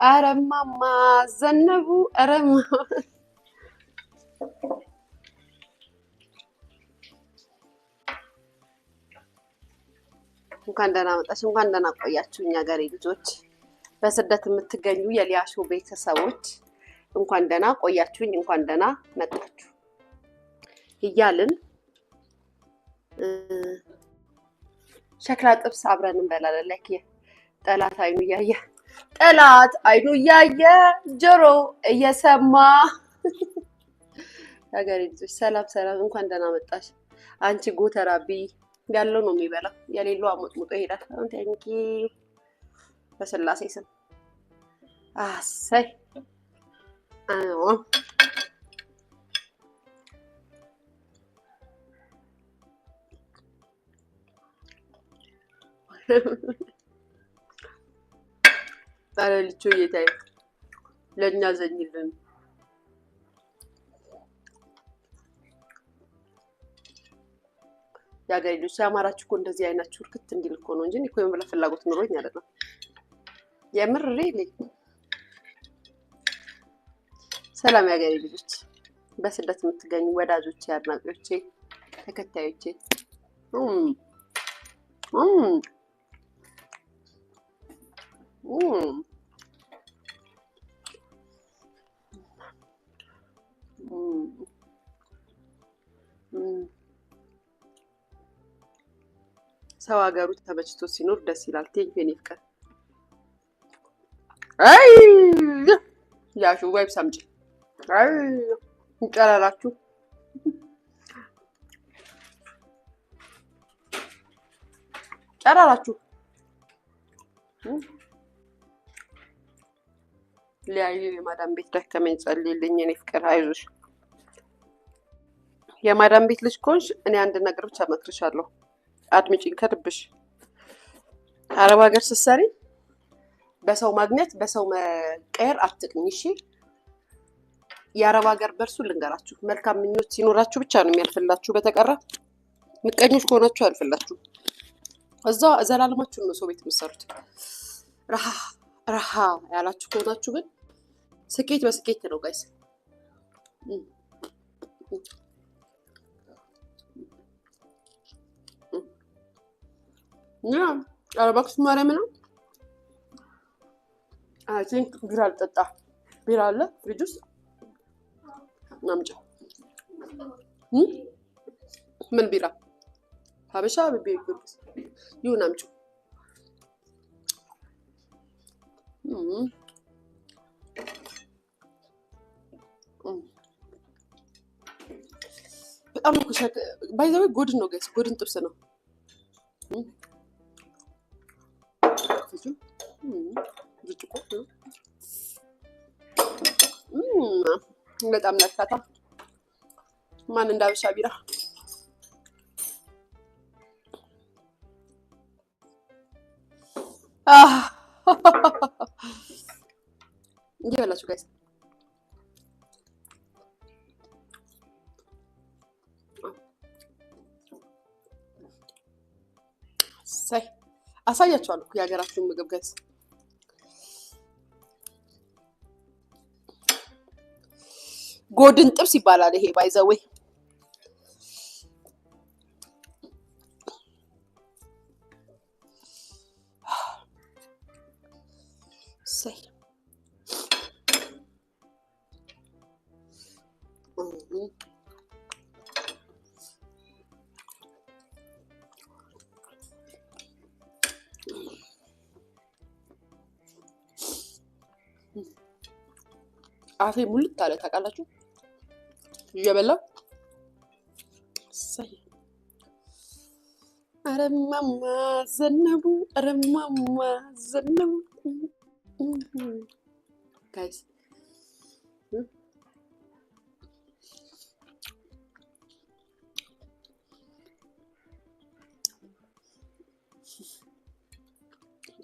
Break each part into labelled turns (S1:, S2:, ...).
S1: ኧረ እማማ ዘነቡ፣ ኧረ እንኳን ደህና መጣሽ፣ እንኳን ደህና ቆያችሁ። እኛ ሀገሬ ልጆች፣ በስደት የምትገኙ የሊያሾ ቤተሰቦች እንኳን ደህና ቆያችሁኝ፣ እንኳን ደህና መጣችሁ እያልን ሸክላ ጥብስ አብረን እንበላለን። Like ጠላት አይኑ እያየ፣ ጠላት አይኑ እያየ ጆሮ እየሰማ። የሀገሬ ልጆች ሰላም ሰላም፣ እንኳን ደህና መጣሽ። አንቺ ጎተራ ቢ ያለው ነው የሚበላው፣ የሌለው አሞጥሙጦ ይሄዳል። Thank you በስላሴ ስም። አሰይ፣ አዎ፣ ኧረ ልቾ ጌታዬ ለእኛ ዘኝልን። የሀገሬ ልጆች ሲያማራችሁ እኮ እንደዚህ አይናችሁ እርክት እንዲል እኮ ነው እንጂ እኔ እኮ የመብላት ፍላጎት ኑሮኝ አይደለም። የምር really። ሰላም የሀገሬ ልጆች፣ በስደት የምትገኙ ወዳጆቼ፣ አድናቂዎቼ፣ ተከታዮቼ። እም እም እም እም ሰው ሀገሩ ተመችቶ ሲኖር ደስ ይላል። Thank you የኔ ፍቅር። አይ ያሹ wipes አምጪ። አይ እንጨራራችሁ፣ ጨራራችሁ። ሊያዩ የማዳም ቤት ደከመኝ፣ ጸልይልኝ የኔ ፍቅር፣ አይዞሽ። የማዳም ቤት ልጅ ከሆንሽ እኔ አንድ ነገር ብቻ እመክርሻለሁ። አድምጪኝ ከልብሽ። አረብ ሀገር ስትሰሪ በሰው ማግኘት በሰው መቀየር አትቅኝ። እሺ፣ የአረብ ሀገር በእርሱ ልንገራችሁ፣ መልካም ምኞት ሲኖራችሁ ብቻ ነው የሚያልፍላችሁ። በተቀረ ምቀኞች ከሆናችሁ አያልፍላችሁ። እዛ ዘላለማችሁን ነው ሰው ቤት የምትሰሩት። ረሃ ረሃ ያላችሁ ከሆናችሁ ግን ስኬት በስኬት ነው guys። ኧረ እባክሽ ማርያም ነው። I think ቢራ አልጠጣ። ቢራ አለ ፍሪጅ ውስጥ፣ አምጪ። ምን ቢራ? ሀበሻ ቤ ጊዮርጊስ ይሁን፣ አምጪው። በጣም ነው። By the way ጎድን ነው guys፣ ጎድን ጥብስ ነው። ብርጭቆ በጣም ለካታ ማን እንዳበሻ ቢራ። እየበላችሁ guys። ሳይ አሳያችኋለሁ የሀገራችሁን ምግብ guys። ጎድን ጥብስ ይባላል ይሄ by the way። እሰይ፣ አፌ ሙልት አለ ታውቃላችሁ፣ እየበላሁ። እሰይ፣ ኧረ እማማ ዘነቡ፣ ኧረ እማማ ዘነቡ guys።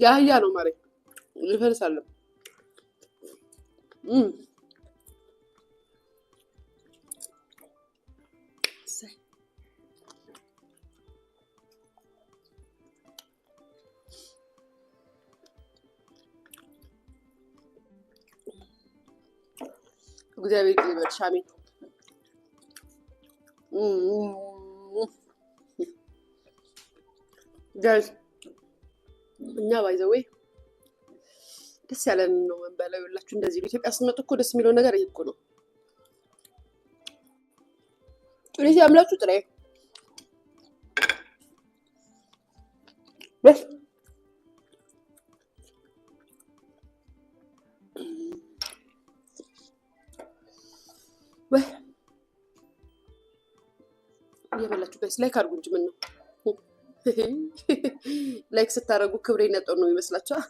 S1: የአህያ ነው ማሬ፣ ይፈርሳል። እሰይ፣ እግዚአብሔር ይበልሽ። አሜን። Guys፣ እኛ by the way ደስ ያለን ነው የምንበላው። ይኸውላችሁ እንደዚህ ነው። ኢትዮጵያ ስትመጡ እኮ ደስ የሚለው ነገር ይሄ እኮ ነው። ጥሬ ሲያምላችሁ ጥሬ በስ። ወይ እየበላችሁ guys like አድርጉ እንጂ ምን ነው like ስታደርጉ ክብሬ ነጠው ነው ይመስላችኋል?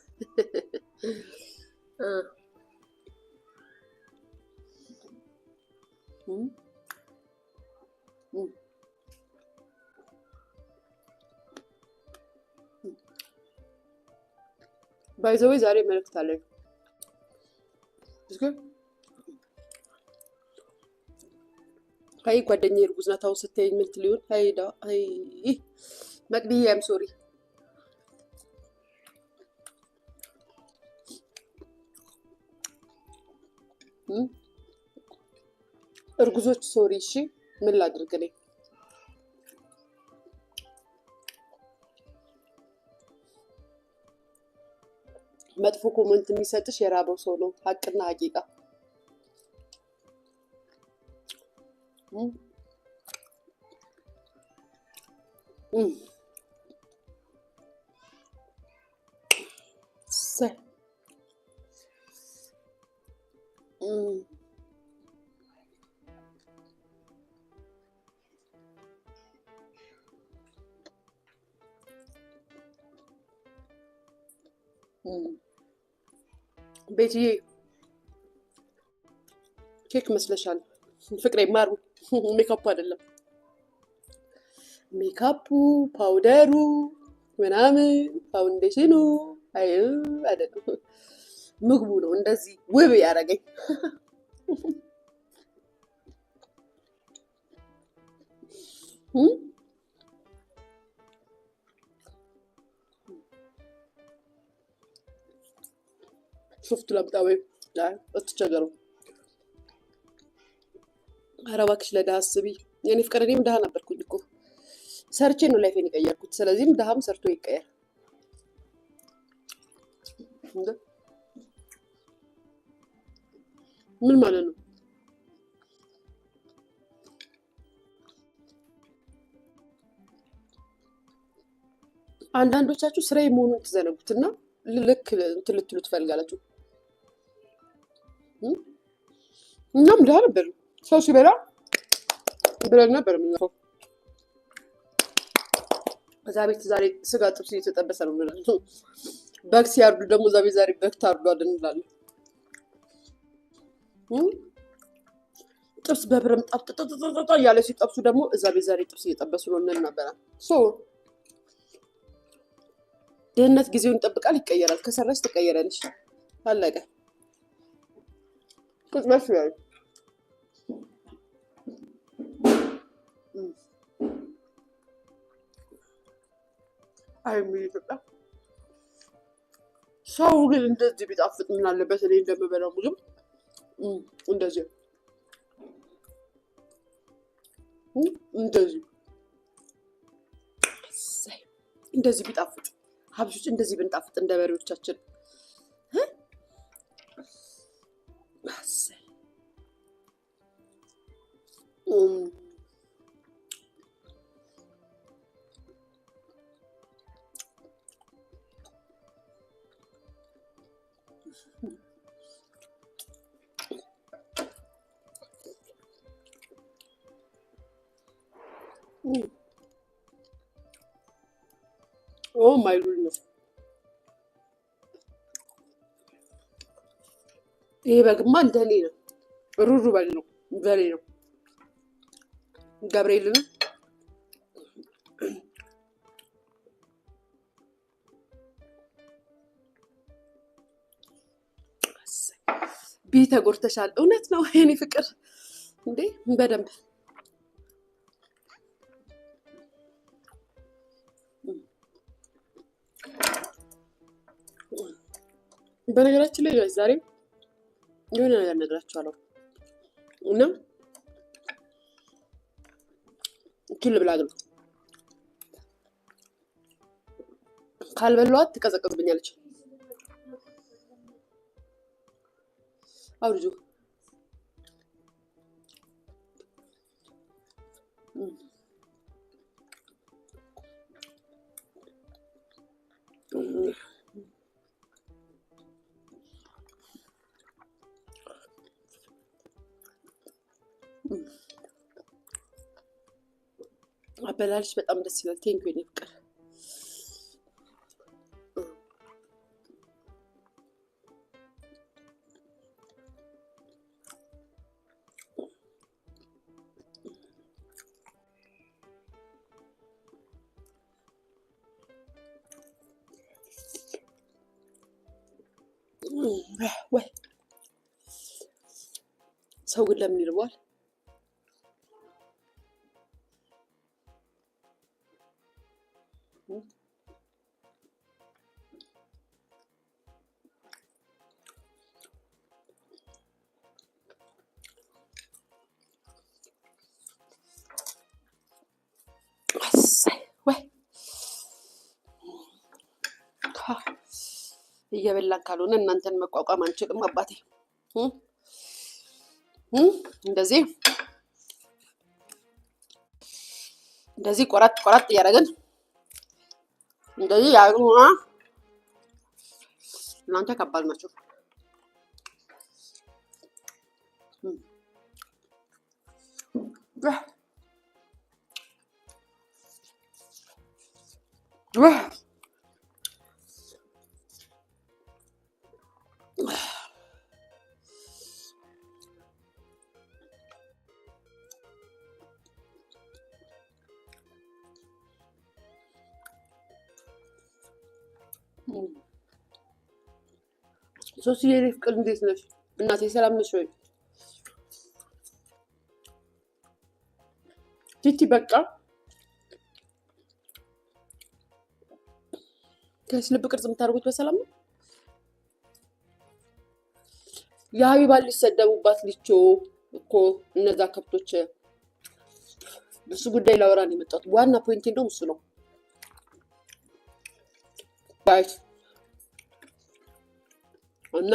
S1: By the way ዛሬ መልእክት አለኝ። እስኪ አይ ጓደኛዬ እርጉዝ ናት። አሁን ስትይኝ ምን ትል ይሆን? አይ ዳ አይ መቅድዬ I'm sorry። እርጉዞች sorry። እሺ ምን ላድርግ እኔ? መጥፎ comment የሚሰጥሽ የራበው ሰው ነው። ሀቅና ሀቂቃ። እሰይ። ቤትዬ ኬክ መስለሻል። ፍቅሬ ማሩ ሜካፑ አይደለም፣ makeup ኡ powder ኡ ምናምን foundation ኑ አይ አይደለም፣ ምግቡ ነው እንደዚህ ውብ ያደረገኝ። ሶፍት ላምጣ ወይ? አይ አትቸገሩ። ኧረ እባክሽ ለድሀ አስቢ የኔ ፍቅር። እኔም ድሀ ነበርኩኝ እኮ፣ ሰርቼ ነው life ኤን የቀየርኩት። ስለዚህም ድሀም ሰርቶ ይቀየር። እንደ ምን ማለት ነው? አንዳንዶቻችሁ ስራዬ መሆኑን ትዘነጉትና ልክ እንትን ልትሉ ትፈልጋላችሁ። እኛም ድሀ ነበር። ሰው ሲበላ ብለን ነበር የምንለው። እዛ ቤት ዛሬ ስጋ ጥብስ እየተጠበሰ ነው እንላለን። በግ ሲያርዱ ደግሞ እዛ ቤት ዛሬ በግ ታርዷል እንላለን። ጥብስ በብረት ምጣድ ጥጥጥጥጥ እያለ ሲጠብሱ ደግሞ እዛ ቤት ዛሬ ጥብስ እየጠበሱ ነው እንል ነበረ። So ድህነት ጊዜውን ይጠብቃል፣ ይቀየራል። ከሰራሽ ትቀየራለሽ። አለቀ። ቅጽበት ይላል። አይ የሚል ኢትዮጵያ ሰው ግን እንደዚህ ቢጣፍጥ ምን አለበት? እኔ እንደምበላው ምግብ እንደዚህ እንደዚህ እሰይ፣ እንደዚህ ቢጣፍጥ፣ ሀበሾች እንደዚህ ብንጣፍጥ እንደ በሬዎቻችን እሰይ። Oh my goodness! ይሄ በግማ እንደኔ ነው። ሩሩ በግ ነው፣ በሬ ነው። ገብርኤልን ቢ ተጎድተሻል። እውነት ነው የኔ ፍቅር እንዴ፣ በደንብ። በነገራችን ላይ ዛሬ የሆነ ነገር እነግራችኋለሁ። እና እችን ልብላ ግን ካልበላኋት ትቀዘቅዝብኛለች። አውርጁ። አበላልሽ በጣም ደስ ይላል። Thank you የኔ ፍቅር። ወይ ሰው ግን ለምን ይርበዋል? አሳይ ወይ እየበላን ካልሆነ እናንተን መቋቋም አንችልም አባቴ። እንደዚህ እንደዚህ ቆረጥ ቆረጥ እያደረግን እንደዚህ ያሩና እናንተ ከባድ ናቸው። ሶስዬ የኔ ፍቅር እንዴት ነሽ? እናቴ ሰላም ነሽ ወይ? ቲቲ በቃ ከስ ልብ ቅርጽ የምታደርጉት በሰላም ነው? የሀቢባ ሊሰደቡባት ልቾ እኮ እነዛ ከብቶች እሱ ጉዳይ ላወራ ነው የመጣሁት። ዋና point እንደውም እሱ ነው። Guys እና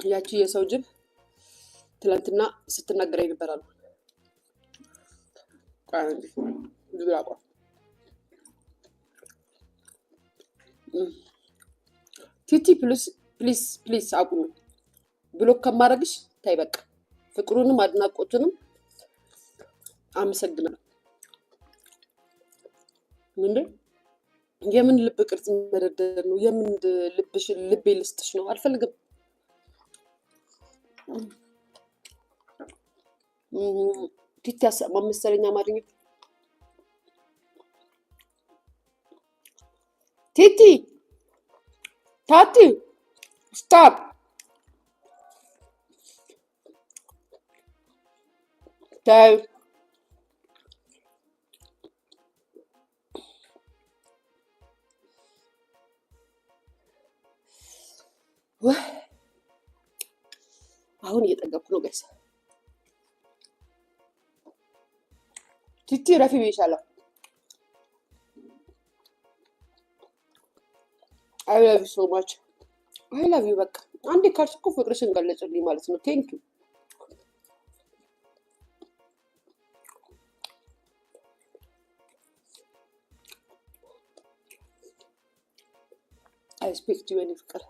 S1: ያቺ የሰው ጅብ ትላንትና ስትናገረኝ ነበር አሉ። ቆይ አንዴ ልብላ። ቆይ ቲቲ please please please አቁሚ። Block ከማድረግሽ ታይ በቃ። ፍቅሩንም አድናቆቱንም አመሰግናለሁ። እንዴ የምን ልብ ቅርጽ መደርደር ነው? የምን ልብሽ ልቤ ልስጥሽ ነው? አልፈልግም። ቲቲ ያሰማ መሰለኝ አማርኛ። ቲቲ ታቲ stop ተይ። ውይ አሁን እየጠገብኩ ነው guys። ቲቲ ረፊ ብዬሻለሁ። I love you so much, I love you። በቃ አንዴ ካልሽ እኮ ፍቅርሽን ገለጽልኝ ማለት ነው። Thank you. I respect you የኔ ፍቅር።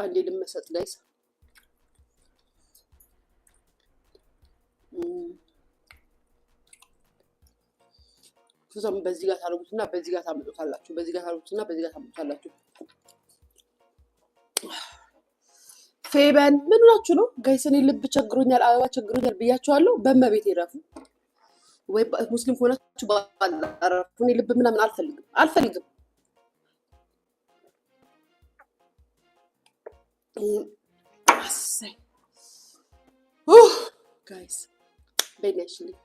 S1: አንዴ ልመሰጥ guys። ከዛም በዚህ ጋር ታደርጉትና በዚህ ጋር ታመጡታላችሁ። በዚህ ጋር ታደርጉትና በዚህ ጋር ታመጡታላችሁ። ፌበን ምን ሆናችሁ ነው guys? እኔ ልብ ቸግሮኛል፣ አበባ ቸግሮኛል ብያችኋለሁ። በመቤት ይረፉ ወይ ሙስሊም ከሆናችሁ በአላህ እረፉ። እኔ ልብ ምናምን አልፈልግም አልፈልግም። አሰይ guys. በይ ያሽልኝ።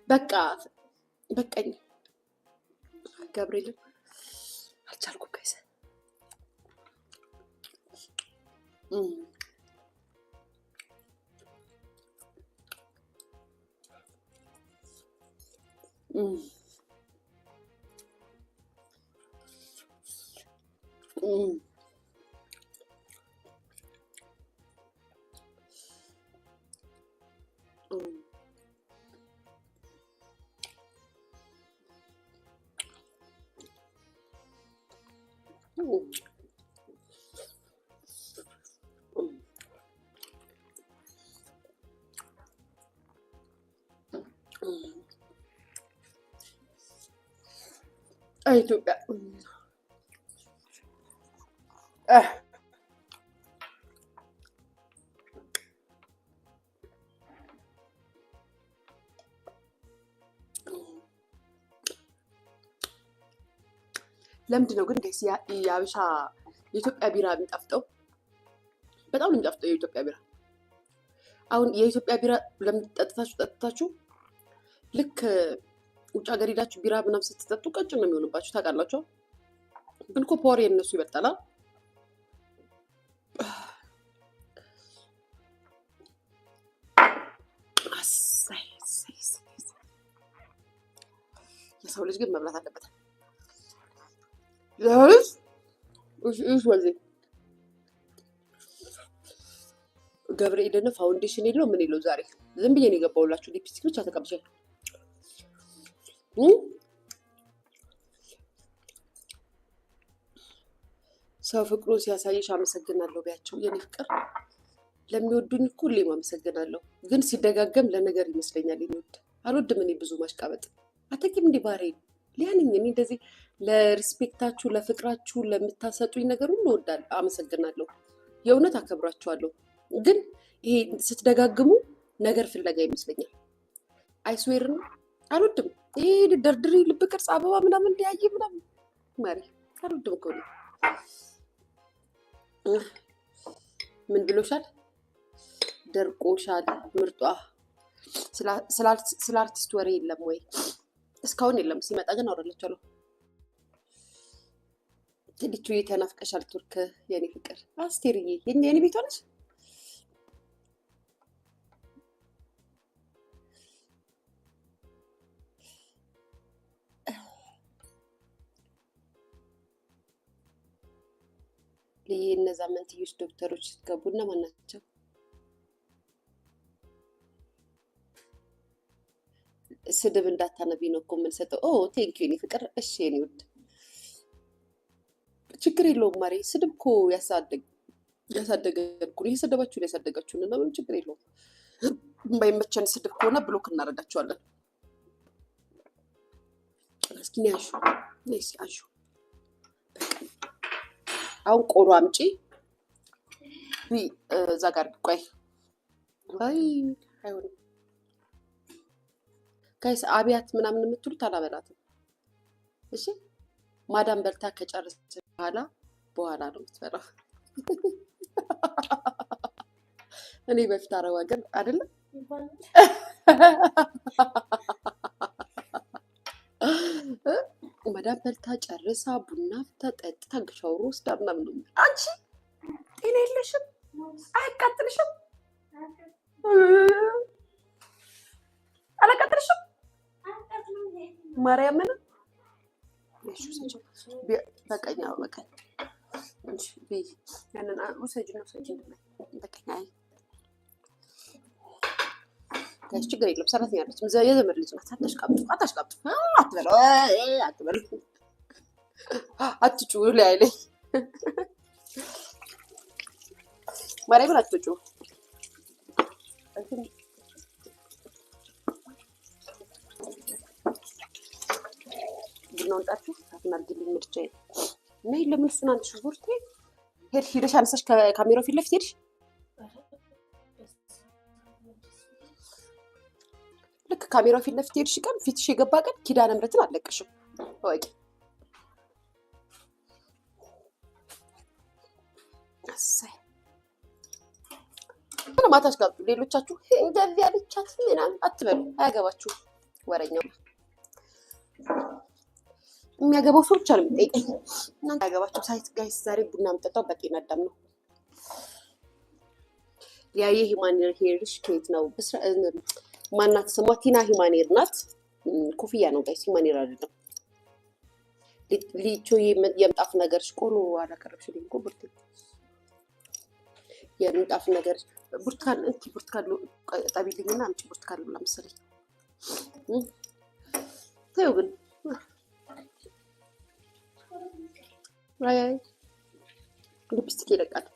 S1: በቃ በቃኝ። ገብርኤልን አልቻልኩም guys። ኢትዮጵያ ለምንድን ነው ግን guys የአበሻ የኢትዮጵያ ቢራ የሚጣፍጠው? በጣም ነው የሚጣፍጠው የኢትዮጵያ ቢራ። አሁን የኢትዮጵያ ቢራ ለምን ጠጥታችሁ ጠጥታችሁ ልክ ውጭ ሀገር ሄዳችሁ ቢራ ምናምን ስትጠጡ ቀጭን ነው የሚሆንባችሁ ታውቃላችሁ። ግን እኮ power የእነሱ ይበልጣል። አሳይ የሰው ልጅ ግን መብላት አለበት። ገብርኤልን foundation የለው ምን የለው ዛሬ ዝም ብዬ ነው የገባሁላችሁ። ሊፕስቲክ ብቻ ተቀብቼ ሰው ፍቅሩን ሲያሳይሽ አመሰግናለሁ ቢያቸው። የኔ ፍቅር ለሚወዱኝ እኮ ሁሌም አመሰግናለሁ፣ ግን ሲደጋገም ለነገር ይመስለኛል የሚወድ አልወድም። እኔ ብዙ ማሽቃበጥ አታውቂም እንዴ ባህሬ ሊያንኝ እኔ እንደዚህ ለ respect ኣችሁ ለፍቅራችሁ ለምታሰጡኝ ነገር ሁሉ እወዳለሁ፣ አመሰግናለሁ። የእውነት አከብራችኋለሁ። ግን ይሄ ስትደጋግሙ ነገር ፍለጋ ይመስለኛል። I swear ነው አልወድም። ይሄ ደርድሪ ልብ ቅርጽ አበባ ምናምን ሊያይ ምናምን ማሪ አልወድም እኮ ነው። ምን ብሎሻል? ደርቆሻል። ምርጧ ስለ አርቲስት ወሬ የለም ወይ? እስካሁን የለም። ሲመጣ ግን አወራላችኋለሁ። ትልቹ ተናፍቀሻል። ቱርክ የኔ ፍቅር አስቴርዬ የኔ ቤቷ ነች። ልዬ እነዛ መንትዮች ዶክተሮች ስትገቡ እነማን ናቸው? ስድብ እንዳታነቢ ነው እኮ የምንሰጠው። Oh thank you የኔ ፍቅር። እሺ የኔ ውድ ችግር የለውም ማሬ። ስድብ እኮ ያሳደገን እኮ ነው። እየሰደባችሁን ያሳደጋችሁን እና ምንም ችግር የለውም። የማይመቸን ስድብ ከሆነ block እናደርጋችኋለን። እስኪ ነይ አንሹ፣ ነይ እስኪ አንሹ። አሁን ቆሎ አምጪ እዛ ጋር ቆይ። አይ አይሆንም guys፣ አብያት ምናምን የምትሉት አላበላትም። እሺ ማዳም በልታ ከጨረሰች በኋላ በኋላ ነው የምትበላው። እኔ በፊት አረብ ሀገር አይደለም ማዳም በልታ ጨርሳ ቡና ፍታ ጠጥታ ሻወር ወስዳ ምናምን ነው። አንቺ ጤና የለሽም፣ አያቃጥልሽም? አላቃጥልሽም? ማርያምን በቀኝ በቀኝ ያንን ውሰጂና ውሰጂ በቀኝ። አይ guys ችግር የለም። ሰራተኛ አለች፣ የዘመድ ልጅ ናት። አታሽቃብጡ፣ አታሽቃብጡ፣ አትበሉ፣ አትበሉ፣ አትጩ ላይ ላይ ማርያምን አትጩ። ቡናውን ጣችሁ እሳቱን አድርጊልኝ ምድጃዬ እና ለምን እሱን አንድ ሽንኩርት ሄድሽ ሄደሽ አነሳሽ ከካሜራው ፊት ለፊት ሄድሽ። ልክ ካሜራው ፊት ለፊት ሄድሽ ቀን ፊትሽ የገባ ቀን ኪዳነ ምሕረትን አለቅሽም እወቂ። እሰይ ምንም አታሽቃብጡ። ሌሎቻችሁ እንደዚህ ያለቻት ምናምን አትበሉ፣ አያገባችሁ። ወረኛው የሚያገባው ሰው ብቻ ነው የሚጠይቀኝ። እናንተ አያገባችሁ። ሳይት guys፣ ዛሬ ቡና የምጠጣው በጤና አዳም ነው። ያየ human hair ሽ ከየት ነው? ማናት ስሟ? ቲና human hair ናት። ኮፍያ ነው guys፣ human hair አይደለም። ሊቾ የምጣፍ ነገርሽ ቆሎ አላቀረብሽልኝ እኮ ብርቱ። የምንጣፍ ነገር ብርቱካን እንኪ፣ ብርቱካን ጠቢልኝና አምጪ። ብርቱካን ብላ መሰለኝ። ተይው ግን አይ አይ ሊፕስቲክ ይለቃል።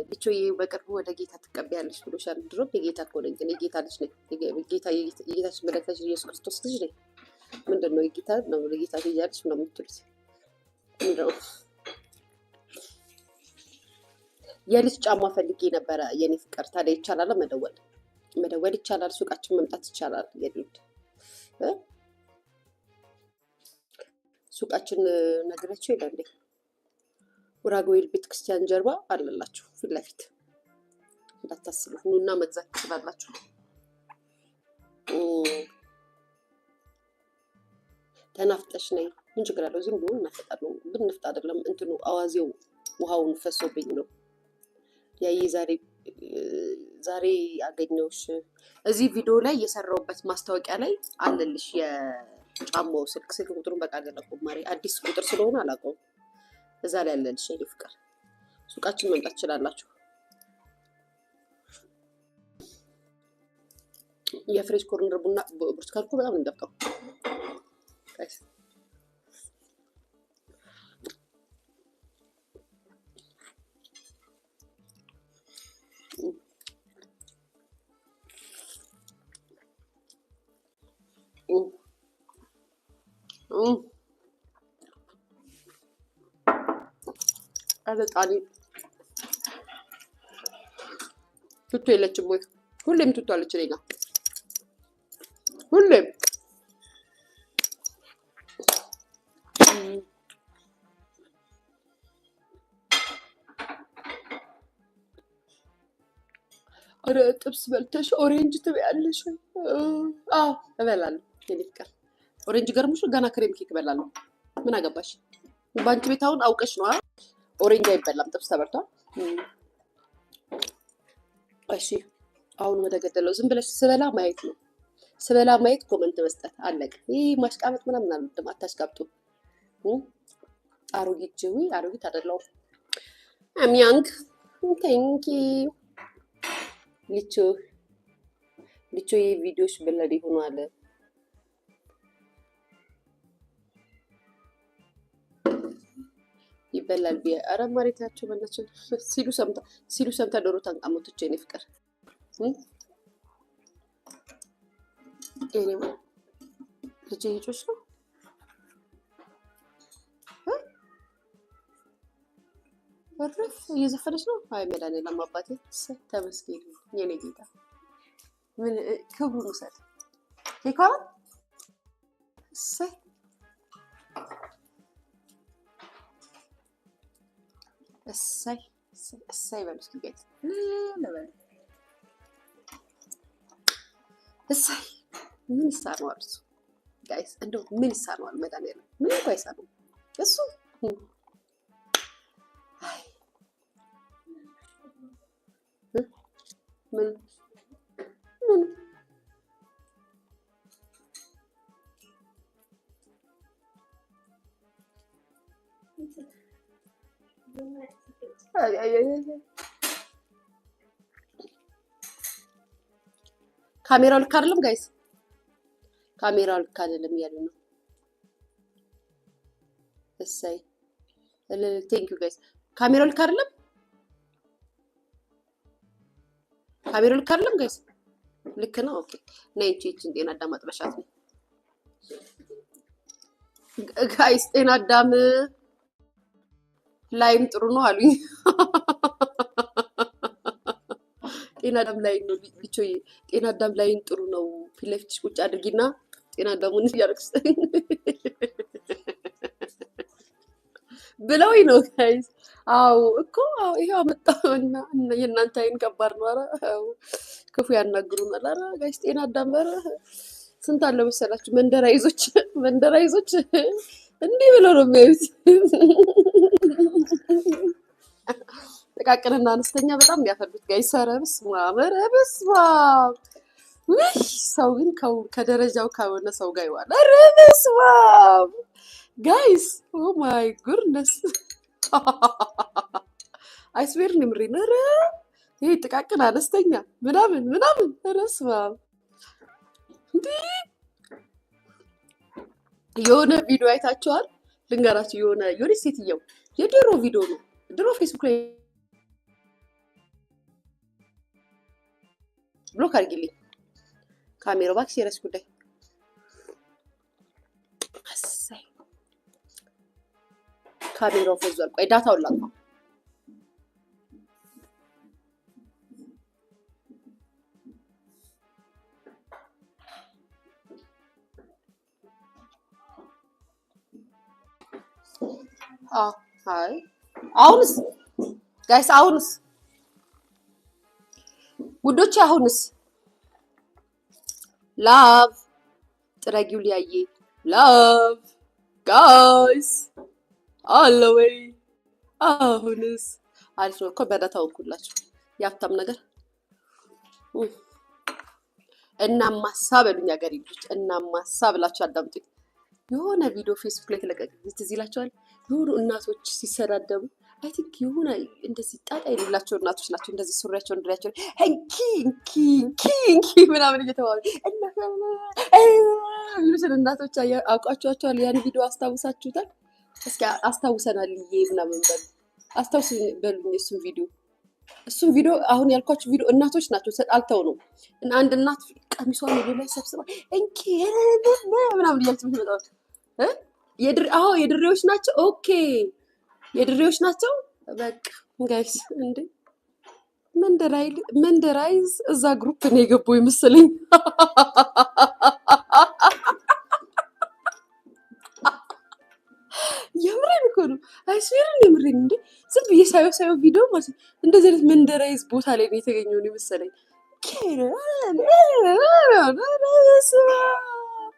S1: ሊቾዬ በቅርቡ ወደ ጌታ ትቀበያለሽ ብሎሻል። ድሮም የጌታ እኮ ነኝ፣ ግን የጌታ ልጅ ነኝ። ጌታ የጌታችን መድኃኒታችን ኢየሱስ ክርስቶስ ልጅ ነኝ። ምንድን ነው የጌታ ነው ለጌታ ትያለሽ ነው የምትሉት? ምንድን ነው? የልጅ ጫማ ፈልጌ ነበረ የኔ ፍቅር። ታዲያ ይቻላል መደወል መደወል ይቻላል። ሱቃችን መምጣት ይቻላል። የሉድ ሱቃችን ነግሬያቸው ይላል። ኡራጉኤል ቤተክርስቲያን ጀርባ አለላችሁ ፊት ለፊት እንዳታስቡ፣ ኑና መግዛት ትችላላችሁ። ተናፍጠሽ ነይ፣ ምን ችግር አለው? ዝም ብሎ እናፈጣለሁ። ብንፍጥ አይደለም እንትኑ አዋዜው ውሃውን ፈሶብኝ ነው። ያየ ዛሬ ዛሬ አገኘሁሽ። እዚህ ቪዲዮ ላይ የሰራሁበት ማስታወቂያ ላይ አለልሽ የጫማው ስልክ ቁጥሩን በቃ አላውቀውም። ማሪ አዲስ ቁጥር ስለሆነ አላውቀውም። እዛ ላይ አለልሽ የኔ ፍቅር። ሱቃችን መምጣት ትችላላችሁ። የፍሬሽ ኮርነር ቡና ብርቱካን እኮ በጣም ነው የሚጣፍጠው። Guys፣ ኧረ ጣሊ ቱቱ የለችም ወይ? ሁሌም ቱቱ አለች እኔ ጋ ሁሌም። ኧረ ጥብስ በልተሽ orange ትበያለሽ ወይ? አዎ እበላለሁ። የኔ ፍቅር orange ገርሞሽ ገና cream cake እበላለሁ። ምን አገባሽ? በአንቺ ቤት አሁን አውቀሽ ነው። Orange አይበላም፣ ጥብስ ተበልቷል። እሺ አሁን ወደ ገደለው። ዝም ብለሽ ስበላ ማየት ነው። ስበላ ማየት፣ comment መስጠት፣ አለቀ። ይህ ማሽቃበጥ ምናምን አልወድም። አታሽቃብጡ። አሮጊት ጅዊ አሮጊት አይደለሁም። I'm young, thank you። ሊቾ ሊቾ ይህ ቪዲዮሽ blurry ሆኗል። ይበላል ብዬ ኧረ ማሬታቸው በእናትሽ ሲሉ ሰምታ ዶሮ ታንቃ ሞተች። የኔ ፍቅር የኔ ልጅ እየጮች ነው፣ እርፍ እየዘፈነች ነው። አይ መድኃኒዓለም አባቴ ተመስገን የኔ ጌታ፣ ምን ክብሩን ውሰድ። ኬኳ እሰይ እሰይ እሰይ በሉ እስኪ guys በሉ እሰይ። ምን ይሳነዋል እሱ guys? እንደው ምን ይሳነዋል? መድኃኒዓለም ምን እንኳ አይሳነውም እሱ። አይ ምን ምን አይ አይ አይ ካሜራው ልክ አይደለም guys፣ ካሜራው ልክ አይደለም እያሉ ነው። እሰይ thank you guys። ካሜራው ልክ አይደለም፣ ካሜራው ልክ አይደለም guys። ልክ ነው። Okay ነይ እንቺ ይህችን ጤና አዳም አጥበሻት ነው guys። ጤና አዳም ላይም ጥሩ ነው አሉኝ። ጤና አዳም ላይን ነው ልቾዬ፣ ጤና አዳም ላይን ጥሩ ነው። ፊት ለፊትሽ ቁጭ አድርጊና ጤና አዳሙን እያደረግሽ ብለውኝ ነው guys። አዎ እኮ አዎ፣ ይሄው አመጣው እና የእናንተ አይን ከባድ ነው። ኧረ አዎ፣ ክፉ ያናግሩናል። ኧረ guys ጤና አዳም፣ ኧረ ስንት አለ መሰላችሁ መንደራይዞች፣ መንደራይዞች እንዲህ ብለው ነው የሚያዩት። ጥቃቅንና አነስተኛ በጣም የሚያፈሉት guys። ኧረ በስመ አብ፣ ኧረ በስመ አብ። ውይ ሰው ግን ከደረጃው ከሆነ ሰው ጋር ይዋል። ኧረ በስመ አብ guys፣ oh my goodness፣ I swear ነው፣ የምሬን። ኧረ ይሄ ጥቃቅን አነስተኛ ምናምን ምናምን፣ ኧረ በስመ አብ እንዴ! የሆነ ቪዲዮ አይታችኋል? ልንገራችሁ። የሆነ ሴትየው የድሮ ቪዲዮ ነው። ድሮ ፌስቡክ ላይ block አድርጊልኝ ካሜራው እባክሽ፣ የራስሽ ጉዳይ። አሳይ ካሜራው ፈዟል። ቆይ data ውን ላጥፋው። አይ አሁንስ guys፣ አሁንስ ውዶቼ፣ አሁንስ love ጥረጊው ሊያዬ love guys አለ ወይ? አሁንስ አሪፍ ነው እኮ በ data ወኩላችሁ የሀብታም ነገር። እናማሳ በሉኝ ሀገሬ ልጆች፣ እናማሳ ብላችሁ አዳምጡኝ። የሆነ ቪዲዮ ፌስቡክ ላይ የተለቀቀ ጊዜ ትዝ ይላቸዋል። የሆኑ እናቶች ሲሰዳደቡ I think የሆነ እንደዚህ ጣጣ የሌላቸው እናቶች ናቸው። እንደዚህ ሱሪያቸውን ድሪያቸው እንኪ እንኪ እንኪ እንኪ ምናምን እየተባሉ የሚሉትን እናቶች አውቃችኋቸዋል? ያን ቪዲዮ አስታውሳችሁታል? እስኪ አስታውሰናል ዬ ምናምን በሉ፣ አስታውስ በሉኝ። እሱን ቪዲዮ አሁን ያልኳችሁ ቪዲዮ እናቶች ናቸው ተጣልተው ነው። እና አንድ እናት ቀሚሷን ወደ ላይ ሰብስባ እንኪ ምናምን እያለች የምትመጣው አዎ የድሬዎች ናቸው። Okay የድሬዎች ናቸው። በቃ guys እንዴ መንደራይዝ እዛ group ነው የገባው ይመስለኝ። የምሬን እኮ ነው። I swear ን የምሬን እንዴ ዝም ብዬ ሳየው ሳየው ቪዲዮ ማለት ነው እንደዚህ አይነት መንደራይዝ ቦታ ላይ ነው የተገኘው ነው የመሰለኝ።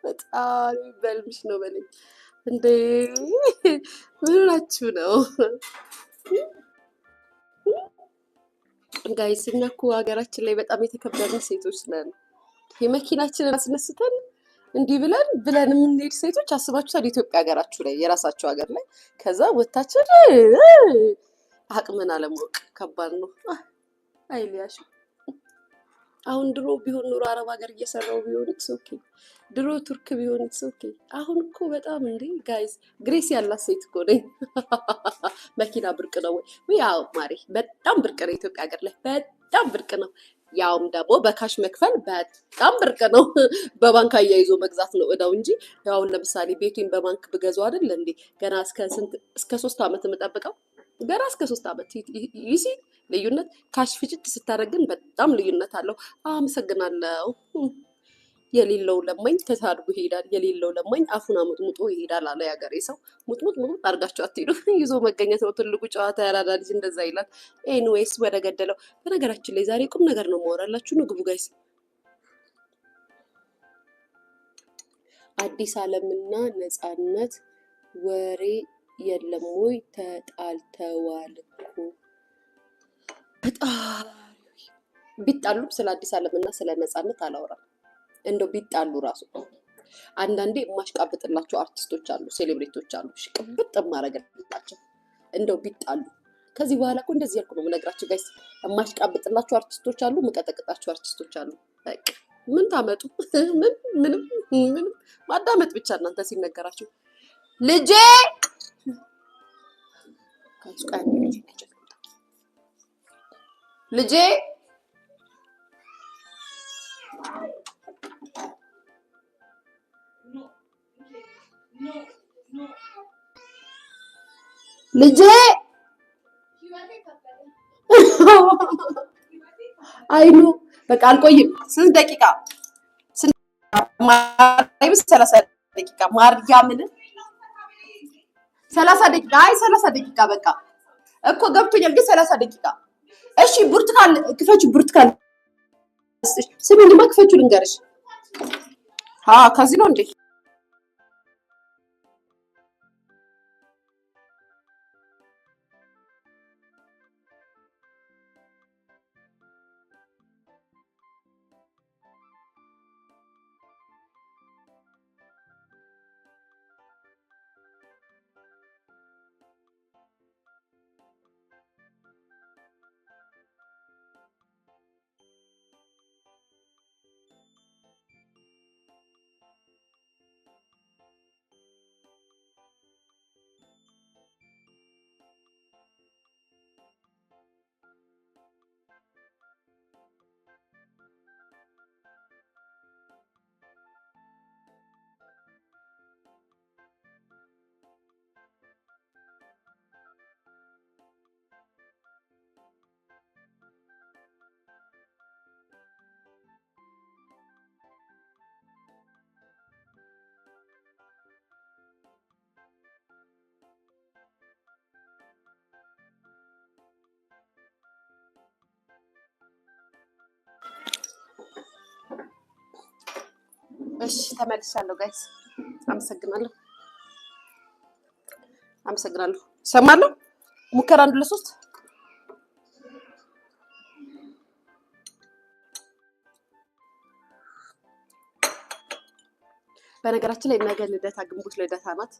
S1: በጣም በልምሽ ነው በለኝ። እንዴ ምን ሆናችሁ ነው guys? እኛ እኮ ሀገራችን ላይ በጣም የተከበርን ሴቶች ነን። የመኪናችንን አስነስተን እንዲህ ብለን ብለን የምንሄድ ሴቶች አስባችሁታል? ኢትዮጵያ ሀገራችሁ ላይ የራሳችሁ ሀገር ላይ ከዛ ወታችን አቅምን አለማወቅ ከባድ ነው። አይ ሊያሽ አሁን ድሮ ቢሆን ኑሮ አረብ ሀገር እየሰራው ቢሆን it's okay። ድሮ ቱርክ ቢሆን it's okay። አሁን እኮ በጣም እንዴ guys grace ያላት ሴት እኮ ነኝ። መኪና ብርቅ ነው ወይ? ያው ማሬ በጣም ብርቅ ነው። ኢትዮጵያ ሀገር ላይ በጣም ብርቅ ነው። ያውም ደግሞ በ cash መክፈል በጣም ብርቅ ነው። በባንክ አያይዞ መግዛት ነው እዳው እንጂ አሁን ለምሳሌ ቤቴን በባንክ ብገዛው አይደል እንዴ ገና እስከ ስንት እስከ 3 ዓመት የምጠብቀው፣ ገና እስከ 3 ዓመት። You see ልዩነት cash ፍጭት ስታደርግ ግን በጣም ልዩነት አለው። አመሰግናለሁ። የሌለው ለማኝ ተሳድቦ ይሄዳል፣ የሌለው ለማኝ አፉን አሙጥሙጦ ይሄዳል አለ ያገሬ ሰው። ሙጥሙጥ ሙጥሙጥ አድርጋችሁ አትሄዱ። ይዞ መገኘት ነው ትልቁ ጨዋታ። ያራዳ ልጅ እንደዛ ይላል። Anyways ወደ ገደለው። በነገራችን ላይ ዛሬ ቁም ነገር ነው ማወራላችሁ። ነው ግቡ guys። አዲስ ዓለምና ነፃነት ወሬ የለም ወይ? ተጣልተዋል እኮ። በጣም ቢጣሉም ስለ አዲስ ዓለምና ስለ ነፃነት አላወራም። እንደው ቢጣሉ ራሱ አንዳንዴ የማሽቃብጥላቸው አርቲስቶች አሉ፣ celebrity ዎች አሉ። ሽቅብጥ የማረግላቸው እንደው ቢጣሉ ከዚህ በኋላ እኮ እንደዚህ ያልኩ ነው የምነግራቸው guys። የማሽቃብጥላቸው አርቲስቶች አሉ፣ የምቀጠቅጣቸው አርቲስቶች አሉ። በቃ ምን ታመጡ? ምን ምንም ምንም ማዳመጥ ብቻ እናንተ ሲነገራችሁ። ልጄ guys፣ ቆይ አንዴ ልጄ ልጄ ልጄ አይኑ በቃ አልቆይም። ስንት ደቂቃ? 30 ደቂቃ ማርያምን 30 ደቂቃ። አይ 30 ደቂቃ በቃ እኮ ገብቶኛል፣ ግን 30 ደቂቃ። እሺ ብርቱካን ክፈቹ፣ ብርቱካን ስሚኝማ፣ ክፈቹ ልንገርሽ። ከዚህ ነው እንዴ? እሺ ተመልሻለሁ guys። አመሰግናለሁ፣ አመሰግናለሁ። ሰማለሁ። ሙከራ አንድ ለሶስት። በነገራችን ላይ ነገ ልደታ፣ ግንቦት ልደታ ናት።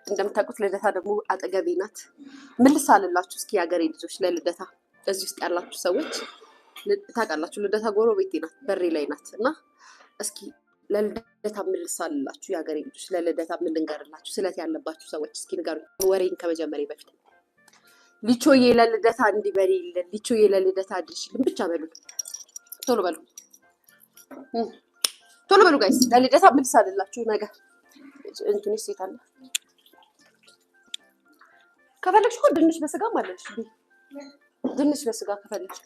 S1: እንደምታውቁት ልደታ ደግሞ አጠገቤ ናት። ምን ልሳልላችሁ እስኪ የሀገሬ ልጆች፣ ለልደታ እዚህ ውስጥ ያላችሁ ሰዎች ታውቃላችሁ፣ ልደታ ጎረቤቴ ናት፣ በሬ ላይ ናት። እና እስኪ ለልደታ ምን ልሳልላችሁ የሀገሬ ልጆች፣ ለልደታ ምን ልንገርላችሁ? ስለት ያለባችሁ ሰዎች እስኪ ንገሩኝ። ወሬን ከመጀመሬ በፊት ሊቾዬ ለልደታ እንዲበልልን፣ ሊቾዬ ለልደታ አድርሽልን ብቻ በሉ። ቶሎ በሉ፣ ቶሎ በሉ guys። ለልደታ ምን ልሳልላችሁ? ነገ እንትኑ ሴት አለ። ከፈለግሽ እኮ ድንች በስጋም አለልሽ። ድንች በስጋ ከፈለግሽ።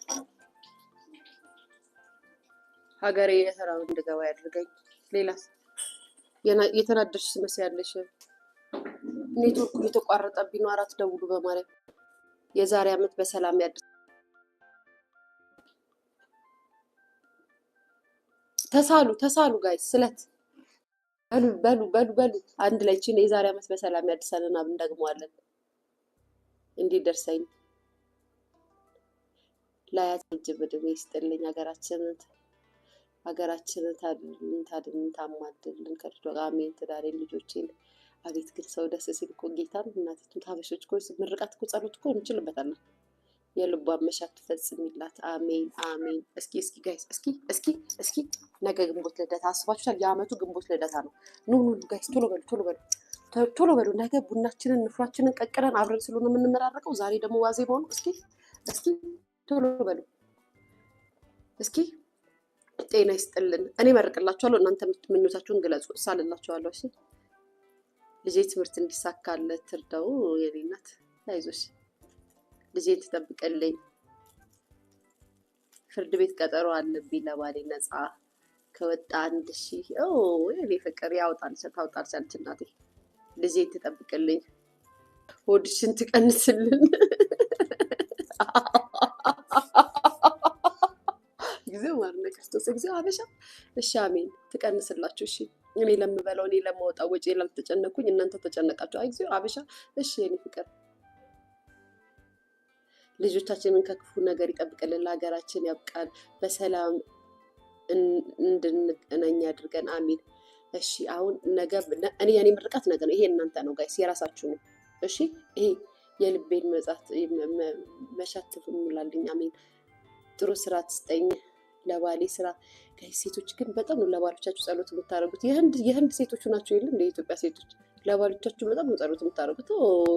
S1: ሀገሬ የሰራው እንድገባ ያድርገኝ። ሌላስ? የተናደድሽ ትመስያለሽ። ኔትወርኩ እየተቋረጠብኝ ነው። አራት ደውሉ በማርያም። የዛሬ ዓመት በሰላም ያድርስ። ተሳሉ ተሳሉ guys፣ ስለት በሉ በሉ በሉ በሉ አንድ ላይ ችን የዛሬ ዓመት በሰላም ያድርሰንና እንደግመዋለን። እንዲደርሰኝ ላያት እጅ ዕድሜ ይስጥልኝ። ሀገራችንን ታድልን ታድልን ታማድልን ከልጇ ጋር አሜን። ትዳሬን ልጆቼን። አቤት ግን ሰው ደስ ሲል እኮ ጌታን እናቴቱን ታበሾች እኮ ምርቃት እኮ ጸሎት እኮ እንችልበታለን። የልቧን መሻት ትፈጽሚላት። አሜን አሜን። እስኪ እስኪ guys፣ እስኪ እስኪ እስኪ ነገ ግንቦት ልደታ አስባችሁታል? የአመቱ ግንቦት ልደታ ነው። ኑ ኑ guys፣ ቶሎ በሉ ቶሎ በሉ ቶሎ በሉ። ነገ ቡናችንን ንፍሯችንን ቀቅለን አብረን ስለሆነ የምንመራረቀው ዛሬ ደግሞ ዋዜማው ነው። እስኪ እስኪ ቶሎ በሉ እስኪ። ጤና ይስጥልን። እኔ መርቅላችኋለሁ፣ እናንተ ምኞታችሁን ግለጹ። እሳልላችኋለሁ። እሺ ልጄ ትምህርት እንዲሳካለት ትርዳው። የኔ እናት አይዞሽ፣ ልጄን ትጠብቅልኝ። ፍርድ ቤት ቀጠሮ አለብኝ ለባሌ ነፃ ከወጣ 1000። የኔ ፍቅር ያውጣል፣ ታውጣልሽ አለች እናቴ። ልጄን ትጠብቅልኝ፣ ሆድሽን ትቀንስልን። ጊዜው ማርነ ክርስቶስ እግዚኦ ሀበሻ። እሺ አሜን። ትቀንስላችሁ። እሺ እኔ ለምበላው እኔ ለማወጣው ወጪ ላልተጨነኩኝ እናንተ ተጨነቃችሁ። አይ እግዚኦ ሀበሻ። እሺ የኔ ፍቅር ልጆቻችንን ከክፉ ነገር ይጠብቅልን፣ ለሀገራችን ያብቃን፣ በሰላም እንድንገናኝ ያድርገን። አሜን። እሺ አሁን ነገ እኔ የኔ ምርቃት ነገ ነው። ይሄ እናንተ ነው guys፣ የራሳችሁ ነው። እሺ ይሄ የልቤን መሻት ትሙላልኝ። አሜን። ጥሩ ስራ ትስጠኝ፣ ለባሌ ስራ። Guys ሴቶች ግን በጣም ነው ለባሎቻችሁ ጸሎት የምታደርጉት። የህንድ ሴቶቹ ናቸው የለም የኢትዮጵያ ሴቶች ለባሎቻችሁ በጣም ነው ጸሎት የምታደርጉት።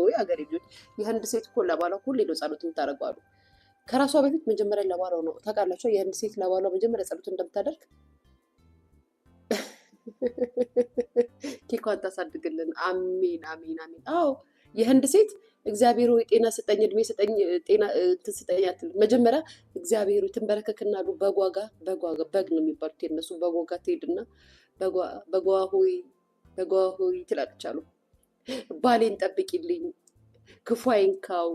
S1: የሀገሬ ልጆች የህንድ ሴት እኮ ለባሏ ሁሌ ነው ጸሎት የምታደርገው አሉ። ከራሷ በፊት መጀመሪያ ለባሏ ነው። ታውቃላችሁ የህንድ ሴት ለባሏ መጀመሪያ ጸሎት እንደምታደርግ። ኬኳን ታሳድግልን። አሜን አሜን አሜን። አዎ የህንድ ሴት እግዚአብሔር ሆይ ጤና ስጠኝ፣ እድሜ ስጠኝ፣ ጤና እንትን ስጠኝ አትልም። መጀመሪያ እግዚአብሔር ሆይ ትንበረከክና አሉ በጓጋ በጓጋ በግ ነው የሚባሉት የነሱ በጓጋ ትሄድና በጓ ሆይ በጓ ሆይ ትላለች አሉ። ባሌን ጠብቂልኝ፣ ክፉ አይንካው፣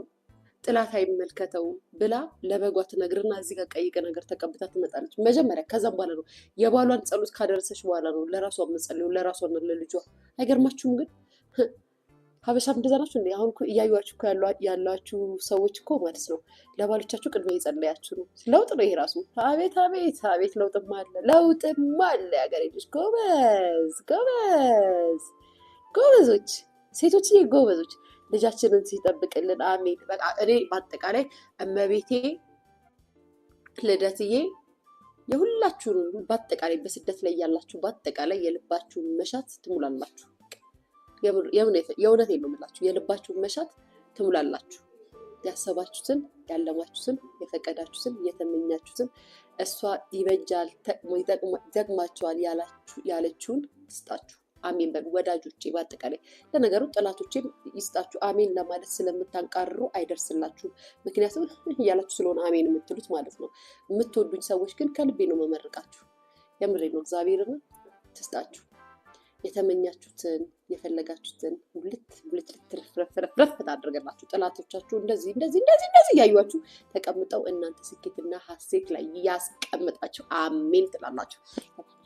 S1: ጥላት አይመልከተው ብላ ለበጓ ትነግርና እዚህ ጋር ቀይ ነገር ተቀብታ ትመጣለች። መጀመሪያ ከዛም በኋላ ነው የባሏን ጸሎት ካደረሰች በኋላ ነው ለራሷ የምትጸልየው፣ ለራሷና ለልጇ። አይገርማችሁም ግን? ሀበሻም እንደዛ ናችሁ እንዴ? አሁን እኮ እያዩዋችሁ እኮ ያሏችሁ ሰዎች እኮ ማለት ነው ለባሎቻችሁ ቅድሚያ እየጸለያችሁ ነው። ለውጥ ነው ይሄ ራሱ። አቤት አቤት አቤት! ለውጥማ አለ፣ ለውጥማ አለ። የሀገሬ ልጆች ጎበዝ ጎበዝ ጎበዞች፣ ሴቶችዬ ጎበዞች፣ ልጃችንን ሲጠብቅልን አሜን። በቃ እኔ በአጠቃላይ እመቤቴ ልደትዬ የሁላችሁንም በአጠቃላይ በስደት ላይ ያላችሁ በአጠቃላይ የልባችሁን መሻት ትሙላላችሁ። የእውነቴን ነው የምላችሁ፣ የልባችሁን መሻት ትሙላላችሁ። ያሰባችሁትን፣ ያለማችሁትን፣ የፈቀዳችሁትን፣ የተመኛችሁትን እሷ ይበጃል፣ ይጠቅማችኋል ያለችውን ትስጣችሁ። አሜን በሉ ወዳጆቼ። በአጠቃላይ ለነገሩ ጠላቶቼም ይስጣችሁ። አሜን ለማለት ስለምታንቃርሩ አይደርስላችሁም። ምክንያቱም እያላችሁ ስለሆነ አሜን የምትሉት ማለት ነው። የምትወዱኝ ሰዎች ግን ከልቤ ነው መመርቃችሁ። የምሬ ነው። እግዚአብሔርን ትስጣችሁ። የተመኛችሁትን የፈለጋችሁትን ሙልት ሙልት ልትረፍረፍረፍ ታደርገላችሁ። ጠላቶቻችሁ እንደዚህ እንደዚህ እንደዚህ እንደዚህ እያዩችሁ ተቀምጠው እናንተ ስኬትና ሀሴት ላይ ያስቀምጣችሁ። አሜን ትላላችሁ።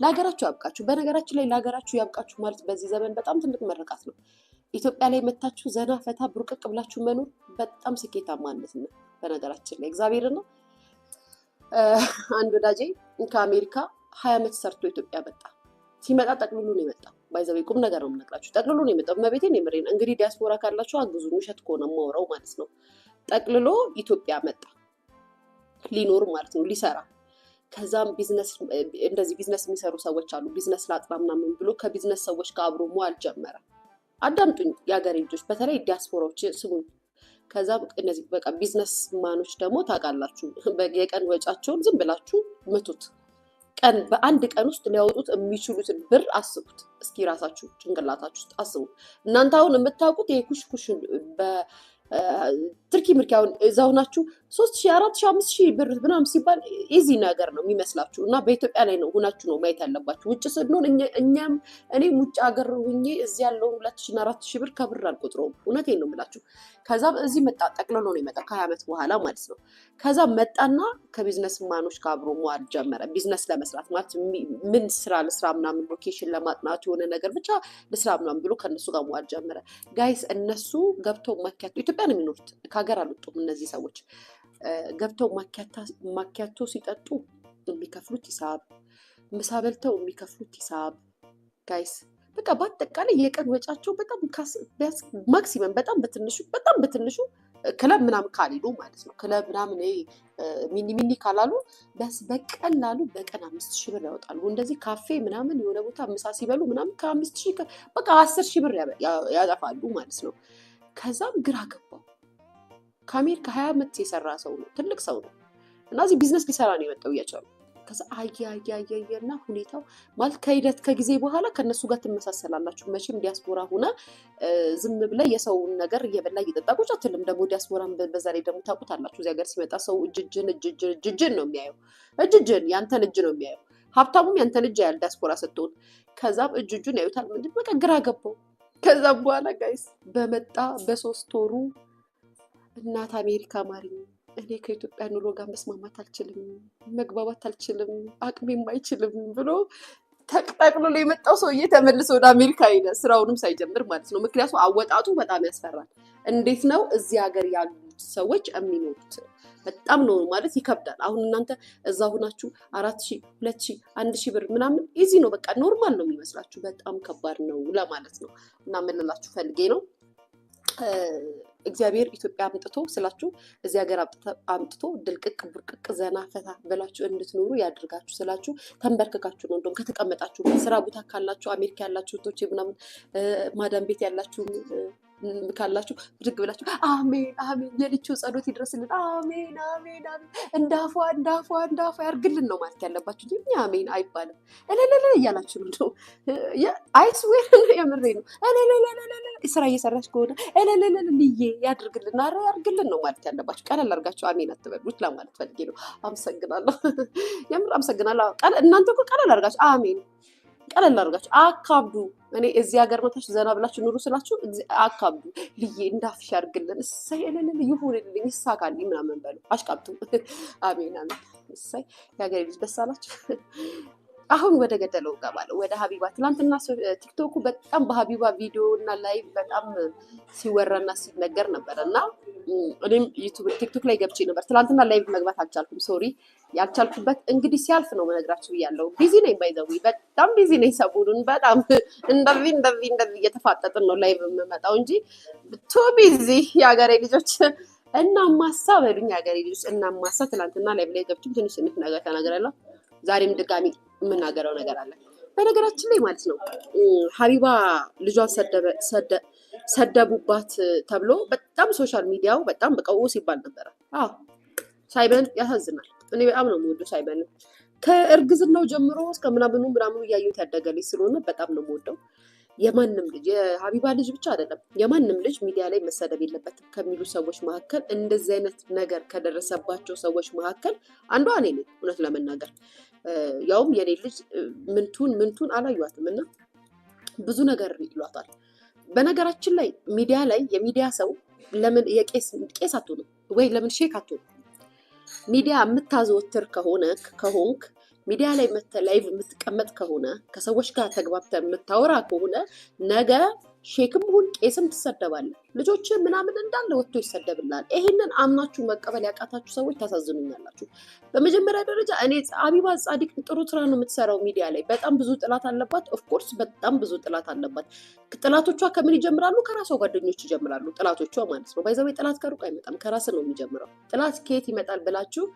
S1: ለሀገራችሁ ያብቃችሁ። በነገራችን ላይ ለሀገራችሁ ያብቃችሁ ማለት በዚህ ዘመን በጣም ትልቅ መረቃት ነው። ኢትዮጵያ ላይ መታችሁ ዘና ፈታ ብርቅቅ ብላችሁ መኖር በጣም ስኬታማነት ነው። በነገራችን ላይ እግዚአብሔርና አንድ ወዳጄ ከአሜሪካ 20 ዓመት ሰርቶ ኢትዮጵያ መጣ። ሲመጣ ጠቅልሎ ነው የመጣው። By the way ቁም ነገር ነው የምነግራችሁ። ጠቅልሎ ነው የመጣው። እመቤቴን የምሬን። እንግዲህ ዲያስፖራ ካላችሁ አግዙኝ፣ ውሸት ከሆነ የማወራው ማለት ነው። ጠቅልሎ ኢትዮጵያ መጣ ሊኖር ማለት ነው፣ ሊሰራ። ከዛም ቢዝነስ እንደዚህ ቢዝነስ የሚሰሩ ሰዎች አሉ። ቢዝነስ ላጥና ምናምን ብሎ ከቢዝነስ ሰዎች ጋር አብሮ መዋል ጀመረ። አዳምጡኝ የሀገሬ ልጆች፣ በተለይ ዲያስፖራዎች ስሙኝ። ከዛ እነዚህ በቃ business man ኦች ደግሞ ታውቃላችሁ፣ የቀን ወጫቸውን ዝም ብላችሁ ምቱት። ቀን በአንድ ቀን ውስጥ ሊያወጡት የሚችሉትን ብር አስቡት እስኪ፣ ራሳችሁ ጭንቅላታችሁ ውስጥ አስቡት። እናንተ አሁን የምታውቁት ይሄ ኩሽ በትርኪ ምርኪ አሁን እዛው ናችሁ 3000፣ 4000፣ 5000 ብር ምናምን ሲባል easy ነገር ነው የሚመስላችሁ እና በኢትዮጵያ ላይ ነው ሁናችሁ ነው ማየት ያለባችሁ። ውጭ ስንሆን እኛም እኔም ውጭ ሀገር ሁኜ እዚህ ያለውን 2000 እና 4000 ብር ከብር አልቆጥረውም። እውነቴን ነው የምላችሁ። ከዛ እዚህ መጣ፣ ጠቅልሎ ነው የመጣው ከ20 ዓመት በኋላ ማለት ነው። ከዛ መጣና ከ business man ኦች ጋር አብሮ መዋል ጀመረ። ቢዝነስ ለመስራት ማለት ምን ስራ ልስራ ምናምን location ለማጥናት የሆነ ነገር ብቻ ልስራ ምናምን ብሎ ከእነሱ ጋር መዋል ጀመረ። Guys፣ እነሱ ገብተው ማኪያቶ፣ ኢትዮጵያ ነው የሚኖሩት፣ ከሀገር አልወጡም እነዚህ ሰዎች። ገብተው ማኪያቶ ሲጠጡ የሚከፍሉት ሂሳብ፣ ምሳ በልተው የሚከፍሉት ሂሳብ፣ guys በቃ በአጠቃላይ የቀን ወጫቸው በጣም maximum በጣም በትንሹ በጣም በትንሹ ክለብ ምናምን ካልሄዱ ማለት ነው፣ ክለብ ምናምን ሚኒ ሚኒ ካላሉ ቢያንስ በቀላሉ በቀን 5000 ብር ያወጣሉ። እንደዚህ ካፌ ምናምን የሆነ ቦታ ምሳ ሲበሉ ምናምን ከ5000 በቃ 10,000 ብር ያጠፋሉ ማለት ነው። ከዛም ግራ ገባው። ከአሜሪካ 20 ዓመት የሰራ ሰው ነው፣ ትልቅ ሰው ነው እና እዚህ ቢዝነስ ሊሰራ ነው የመጣው እያቸዋል። ከዛ አየ አየ አየ አየና ሁኔታው ማለት ከሂደት ከጊዜ በኋላ ከእነሱ ጋር ትመሳሰላላችሁ። መቼም ዲያስፖራ ሆነ ዝም ብለህ የሰውን ነገር እየበላ እየጠጣ ቁጭ አትልም። ደግሞ ዲያስፖራን በዛ ላይ ደግሞ ታውቁታላችሁ። እዚህ ሀገር ሲመጣ ሰው እጅ እጅን እጅ እጅን እጅ እጅን ነው የሚያየው። እጅ እጅን ያንተን እጅ ነው የሚያየው። ሀብታሙም ያንተን እጅ ያያል ዲያስፖራ ስትሆን። ከዛም እጅ እጁን ያዩታል። ምንድን በቃ ግራ ገባው። ከዛም በኋላ guys በመጣ በ3 ወሩ እናት አሜሪካ ማሪኝ፣ እኔ ከኢትዮጵያ ኑሮ ጋር መስማማት አልችልም፣ መግባባት አልችልም፣ አቅሜም አይችልም ብሎ ተጠቅልሎ የመጣው ሰውዬ ተመልሶ ወደ አሜሪካ ሄደ፣ ስራውንም ሳይጀምር ማለት ነው። ምክንያቱም አወጣጡ በጣም ያስፈራል። እንዴት ነው እዚህ ሀገር ያሉት ሰዎች የሚኖሩት? በጣም ነው ማለት ይከብዳል። አሁን እናንተ እዛ ሁናችሁ 4000፣ 2000፣ 1000 ብር ምናምን easy ነው፣ በቃ normal ነው የሚመስላችሁ። በጣም ከባድ ነው ለማለት ነው። እና ምን ልላችሁ ፈልጌ ነው፣ እግዚአብሔር ኢትዮጵያ አምጥቶ ስላችሁ እዚህ ሀገር አምጥቶ ድልቅቅ ቡርቅቅ ዘና ፈታ ብላችሁ እንድትኖሩ ያድርጋችሁ ስላችሁ ተንበርክካችሁ ነው። እንደውም ከተቀመጣችሁ ስራ ቦታ ካላችሁ፣ አሜሪካ ያላችሁ እህቶቼ ምናምን፣ ማዳም ቤት ያላችሁ ካላችሁ ብድግ ብላችሁ አሜን አሜን፣ የልቹ ጸሎት ይድረስልን፣ አሜን አሜን አሜን፣ እንዳፏ እንዳፏ እንዳፏ ያርግልን ነው ማለት ያለባችሁ እንጂ እኛ አሜን አይባልም። እለለለ እያላችሁ ነው። I swear የምሬ ነው። እለለለለለ ስራ እየሰራች ከሆነ እለለለለ ልዬ ያድርግልን፣ ኧረ ያርግልን ነው ማለት ያለባችሁ። ቀለል አድርጋችሁ አሜን አትበሉት ለማለት ፈልጌ ነው። አመሰግናለሁ። የምር አመሰግናለሁ። እናንተ እኮ ቀለል አድርጋችሁ አሜን ቀለል አድርጋችሁ አካብዱ። እኔ እዚህ ሀገር መታችሁ ዘና ብላችሁ ኑሩ ስላችሁ አካብዱ። ልዬ እንዳፍሽ ያድርግልን፣ እሰይ እልል ይሁንልኝ፣ ይሳካልኝ ምናምን በሉ። አሽቃብጡ። አሜን አሜን። እሰይ የሀገሬ ልጅ ደስ አላችሁ። አሁን ወደ ገደለው እገባለሁ፣ ወደ ሀቢባ። ትናንትና ቲክቶኩ በጣም በሀቢባ ቪዲዮ እና live በጣም ሲወራና ሲነገር ነበር እና እኔም ዩቱብ ቲክቶክ ላይ ገብቼ ነበር። ትናንትና live መግባት አልቻልኩም። Sorry፣ ያልቻልኩበት እንግዲህ ሲያልፍ ነው መነግራችሁ ብያለሁ። Busy ነኝ፣ by the way በጣም busy ነኝ። ሰሞኑን በጣም እንደዚህ እንደዚህ እንደዚህ እየተፋጠጥን ነው live የምመጣው እንጂ too busy የሀገሬ ልጆች እና ማሳ በሉኝ የሀገሬ ልጆች እና ማሳ። ትናንትና live ላይ ገብቼም ትንሽ ትንሽ ነገር ተናግሬያለሁ። ዛሬም ድጋሚ የምናገረው ነገር አለ። በነገራችን ላይ ማለት ነው ሀቢባ ልጇን ሰደቡባት ተብሎ በጣም social media ው በጣም በቃ ሲባል ነበረ። አዎ ሳይመን ያሳዝናል። እኔ በጣም ነው የምወደው ሳይመንን፣ ከእርግዝናው ጀምሮ እስከ ምናምኑ ምናምኑ እያየሁት ያደገ ልጅ ስለሆነ በጣም ነው የምወደው። የማንም ልጅ፣ የሀቢባ ልጅ ብቻ አይደለም፣ የማንም ልጅ ሚዲያ ላይ መሰደብ የለበትም ከሚሉ ሰዎች መካከል፣ እንደዚህ አይነት ነገር ከደረሰባቸው ሰዎች መካከል አንዷ እኔ ነኝ። እውነት ለመናገር ያውም የኔ ልጅ ምንቱን ምንቱን አላዩዋትም እና ብዙ ነገር ይሏታል። በነገራችን ላይ ሚዲያ ላይ የሚዲያ ሰው ለምን የቄስ ቄስ አትሆንም ወይ ለምን ሼክ አትሆንም? ሚዲያ የምታዘወትር ከሆነ ከሆንክ፣ ሚዲያ ላይ መተህ live የምትቀመጥ ከሆነ፣ ከሰዎች ጋር ተግባብተህ የምታወራ ከሆነ ነገ ሼክም ሁን ቄስም ትሰደባለህ። ልጆች ምናምን እንዳለ ወጥቶ ይሰደብልሃል። ይሄንን አምናችሁ መቀበል ያቃታችሁ ሰዎች ታሳዝኑኛላችሁ። በመጀመሪያ ደረጃ እኔ ሀቢባ ጻዲቅ ጥሩ ስራ ነው የምትሰራው ሚዲያ ላይ። በጣም ብዙ ጥላት አለባት። Of course በጣም ብዙ ጥላት አለባት። ጥላቶቿ ከምን ይጀምራሉ? ከራሷ ጓደኞች ይጀምራሉ። ጥላቶቿ ማለት ነው። By the way ጥላት ከሩቅ አይመጣም፣ ከራስ ነው የሚጀምረው። ጥላት ከየት ይመጣል ብላችሁ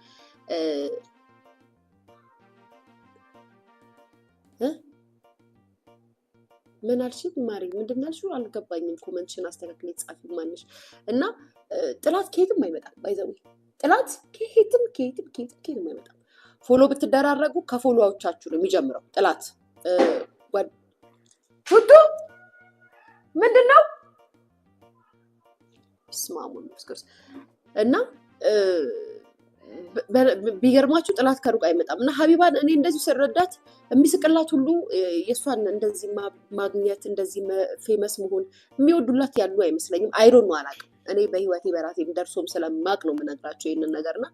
S1: ምን አልሽኝ ማሪ? ምንድን ያልሽው አልገባኝም። Comment ሽን አስተካክለሽ ጻፊ ማንሽ። እና ጥላት ከየትም አይመጣም። By the way ጥላት ከየትም ከየትም ከየትም ከየትም አይመጣም። Follow ብትደራረጉ ከ follow ዎቻችሁ ነው የሚጀምረው ጥላት። ሁዱ ምንድን ነው? በስመ አብ ወመንፈስ ቅዱስ። እና ቢገርማችሁ ጥላት ከሩቅ አይመጣም። እና ሀቢባን እኔ እንደዚሁ ስረዳት የሚስቅላት ሁሉ የእሷን እንደዚህ ማግኘት፣ እንደዚህ famous መሆን የሚወዱላት ያሉ አይመስለኝም። I don't know፣ አላውቅም። እኔ በህይወቴ በራሴም ደርሶም ስለማቅ ነው የምነግራቸው ይህንን ነገር። እና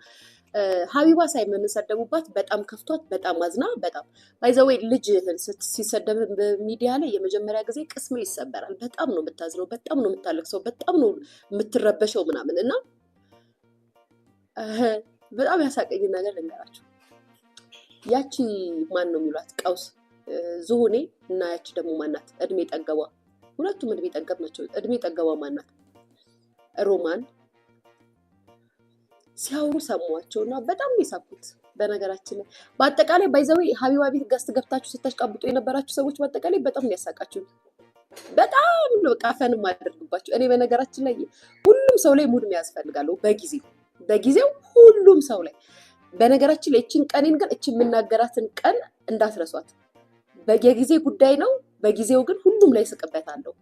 S1: ሀቢባ ሳይመንን ሰደቡባት፣ በጣም ከፍቷት፣ በጣም አዝና፣ በጣም by the way ልጅህን ሲሰደብ በሚዲያ ላይ የመጀመሪያ ጊዜ ቅስሜ ይሰበራል። በጣም ነው የምታዝነው፣ በጣም ነው የምታለቅሰው፣ በጣም ነው የምትረበሸው ምናምን። እና በጣም ያሳቀኝን ነገር ልንገራችሁ። ያቺ ማን ነው የሚሏት ቀውስ ዝሆኔ እና ያቺ ደግሞ ማናት እድሜ ጠገቧ፣ ሁለቱም እድሜ ጠገብ ናቸው። እድሜ ጠገቧ ማናት ሮማን ሲያወሩ ሰሟቸው እና በጣም ነው የሳኩት። በነገራችን ላይ በአጠቃላይ by the way ሀቢባ ቤት guest ገብታችሁ ስታሽቃብጡ የነበራችሁ ሰዎች በአጠቃላይ በጣም ነው ያሳቃችሁ። በጣም ነው በቃ fun አደርግባችሁ። እኔ በነገራችን ላይ ሁሉም ሰው ላይ mood መያዝ እፈልጋለሁ በጊዜው በጊዜው ሁሉም ሰው ላይ። በነገራችን ላይ እችን ቀኔን ግን እችን የምናገራትን ቀን እንዳትረሷት። የጊዜ ጉዳይ ነው። በጊዜው ግን ሁሉም ላይ ስቅበታለሁ።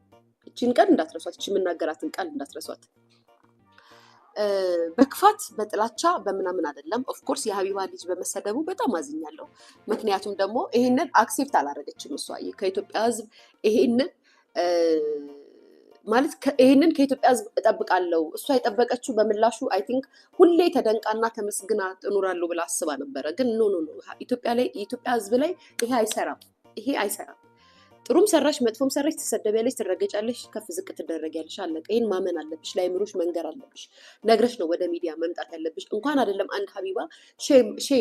S1: እችን ቀን እንዳትረሷት፣ እችን የምናገራትን ቃል እንዳትረሷት። በክፋት በጥላቻ በምናምን አይደለም። Of course የሀቢባ ልጅ በመሰደቡ በጣም አዝኛለሁ። ምክንያቱም ደግሞ ይሄንን accept አላደረገችም እሷ ከኢትዮጵያ ሕዝብ ይሄንን ማለት ይሄንን ከኢትዮጵያ ሕዝብ እጠብቃለሁ። እሷ የጠበቀችው በምላሹ I think ሁሌ ተደንቃና ተመስግና እኖራለሁ ብላ አስባ ነበረ። ግን no, no, no፣ ኢትዮጵያ ላይ የኢትዮጵያ ሕዝብ ላይ ይሄ አይሰራም። ይሄ አይሰራም። ጥሩም ሰራሽ መጥፎም ሰራሽ ትሰደቢያለሽ፣ ትረገጫለሽ፣ ከፍ ዝቅ ትደረጊያለሽ። አለቀ። ይህን ማመን አለብሽ። ለአይምሮሽ መንገር አለብሽ። ነግረሽ ነው ወደ ሚዲያ መምጣት ያለብሽ። እንኳን አይደለም አንድ ሀቢባ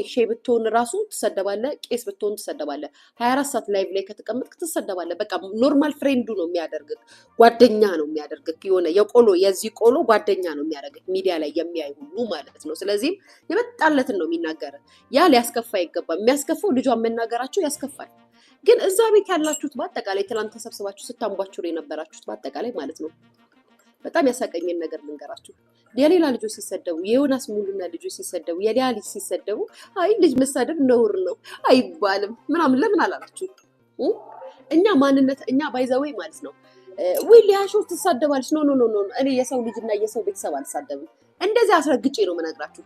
S1: ሼ ብትሆን ራሱ ትሰደባለህ፣ ቄስ ብትሆን ትሰደባለህ። 24 ሰዓት live ላይ ከተቀመጥክ ትሰደባለህ። በቃ normal friend ኡ ነው የሚያደርግህ፣ ጓደኛ ነው የሚያደርግህ። የሆነ የቆሎ የዚህ ቆሎ ጓደኛ ነው የሚያደርግህ ሚዲያ ላይ የሚያይ ሁሉ ማለት ነው። ስለዚህም የመጣለትን ነው የሚናገር። ያ ሊያስከፋ አይገባም። የሚያስከፋው ልጇን መናገራቸው ያስከፋል። ግን እዛ ቤት ያላችሁት በአጠቃላይ ትናንት ተሰብስባችሁ ስታንቧችሁ የነበራችሁት በአጠቃላይ ማለት ነው። በጣም ያሳቀኝን ነገር ልንገራችሁ። የሌላ ልጆች ሲሰደቡ፣ የዮናስ ሙሉና ልጆች ሲሰደቡ፣ የሊያ ልጅ ሲሰደቡ፣ አይ ልጅ መሳደብ ነውር ነው አይባልም ምናምን ለምን አላላችሁ? እኛ ማንነት እኛ by the way ማለት ነው ወይ ሊያሾ ትሳደባለች። No, no, no, no፣ እኔ የሰው ልጅና የሰው ቤተሰብ አልሳደብም። እንደዚህ አስረግጬ ነው የምነግራችሁ።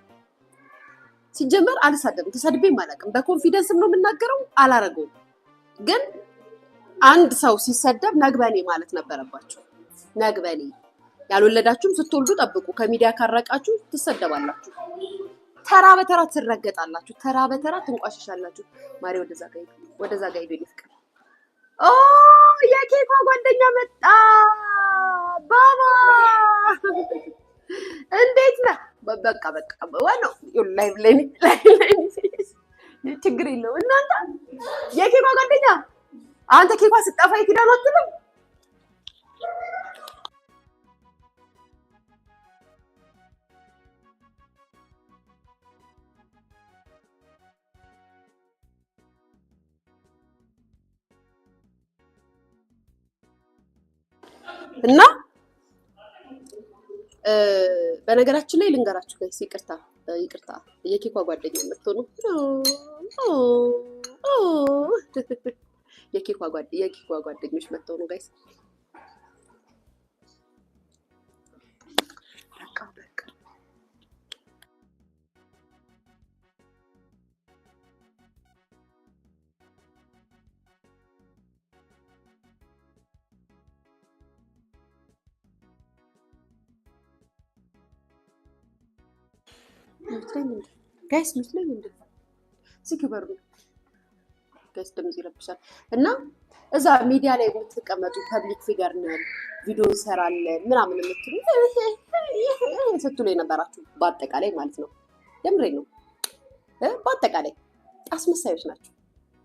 S1: ሲጀመር አልሳደብም፣ ተሳድቤም አላውቅም። በ confidence ም ነው የምናገረው፣ አላረገውም። ግን አንድ ሰው ሲሰደብ ነግበኔ ማለት ነበረባችሁ። ነግበኔ ያልወለዳችሁም ስትወልዱ ጠብቁ። ከሚዲያ ካረቃችሁ ትሰደባላችሁ። ተራ በተራ ትረገጣላችሁ። ተራ በተራ ትንቋሸሻላችሁ። ማሪ ወደዛ ጋር ሂዱ፣ ወደዛ ጋር ሂዱ። የኔ ፍቅር ኦ የኬኳ ጓደኛ መጣ። ባባ እንዴት ነህ? በቃ በቃ ዋናው live ላይ ችግር የለውም። እናንተ የኬኳ ጓደኛ አንተ ኬኳ ስጠፋ የት ሄዳ ነው አትልም? እና በነገራችን ላይ ልንገራችሁ guys፣ ይቅርታ ይቅርታ፣ የኬኳ ጓደኛ የምትሆኑ የኬኳ ጓደኞች መጥተው ነው guys። በቃ በቃ mute ነኝ እንዴ guys? Mute ነኝ እንዴ? ዝግ በሩ guys፣ ድምጽ ይረብሻል። እና እዛ ሚዲያ ላይ የምትቀመጡ public figure ነን፣ ቪዲዮ እንሰራለን ምናምን የምትሉ ስትሉ የነበራችሁ በአጠቃላይ ማለት ነው፣ የምሬ ነው። በአጠቃላይ አስመሳዮች ናቸው፣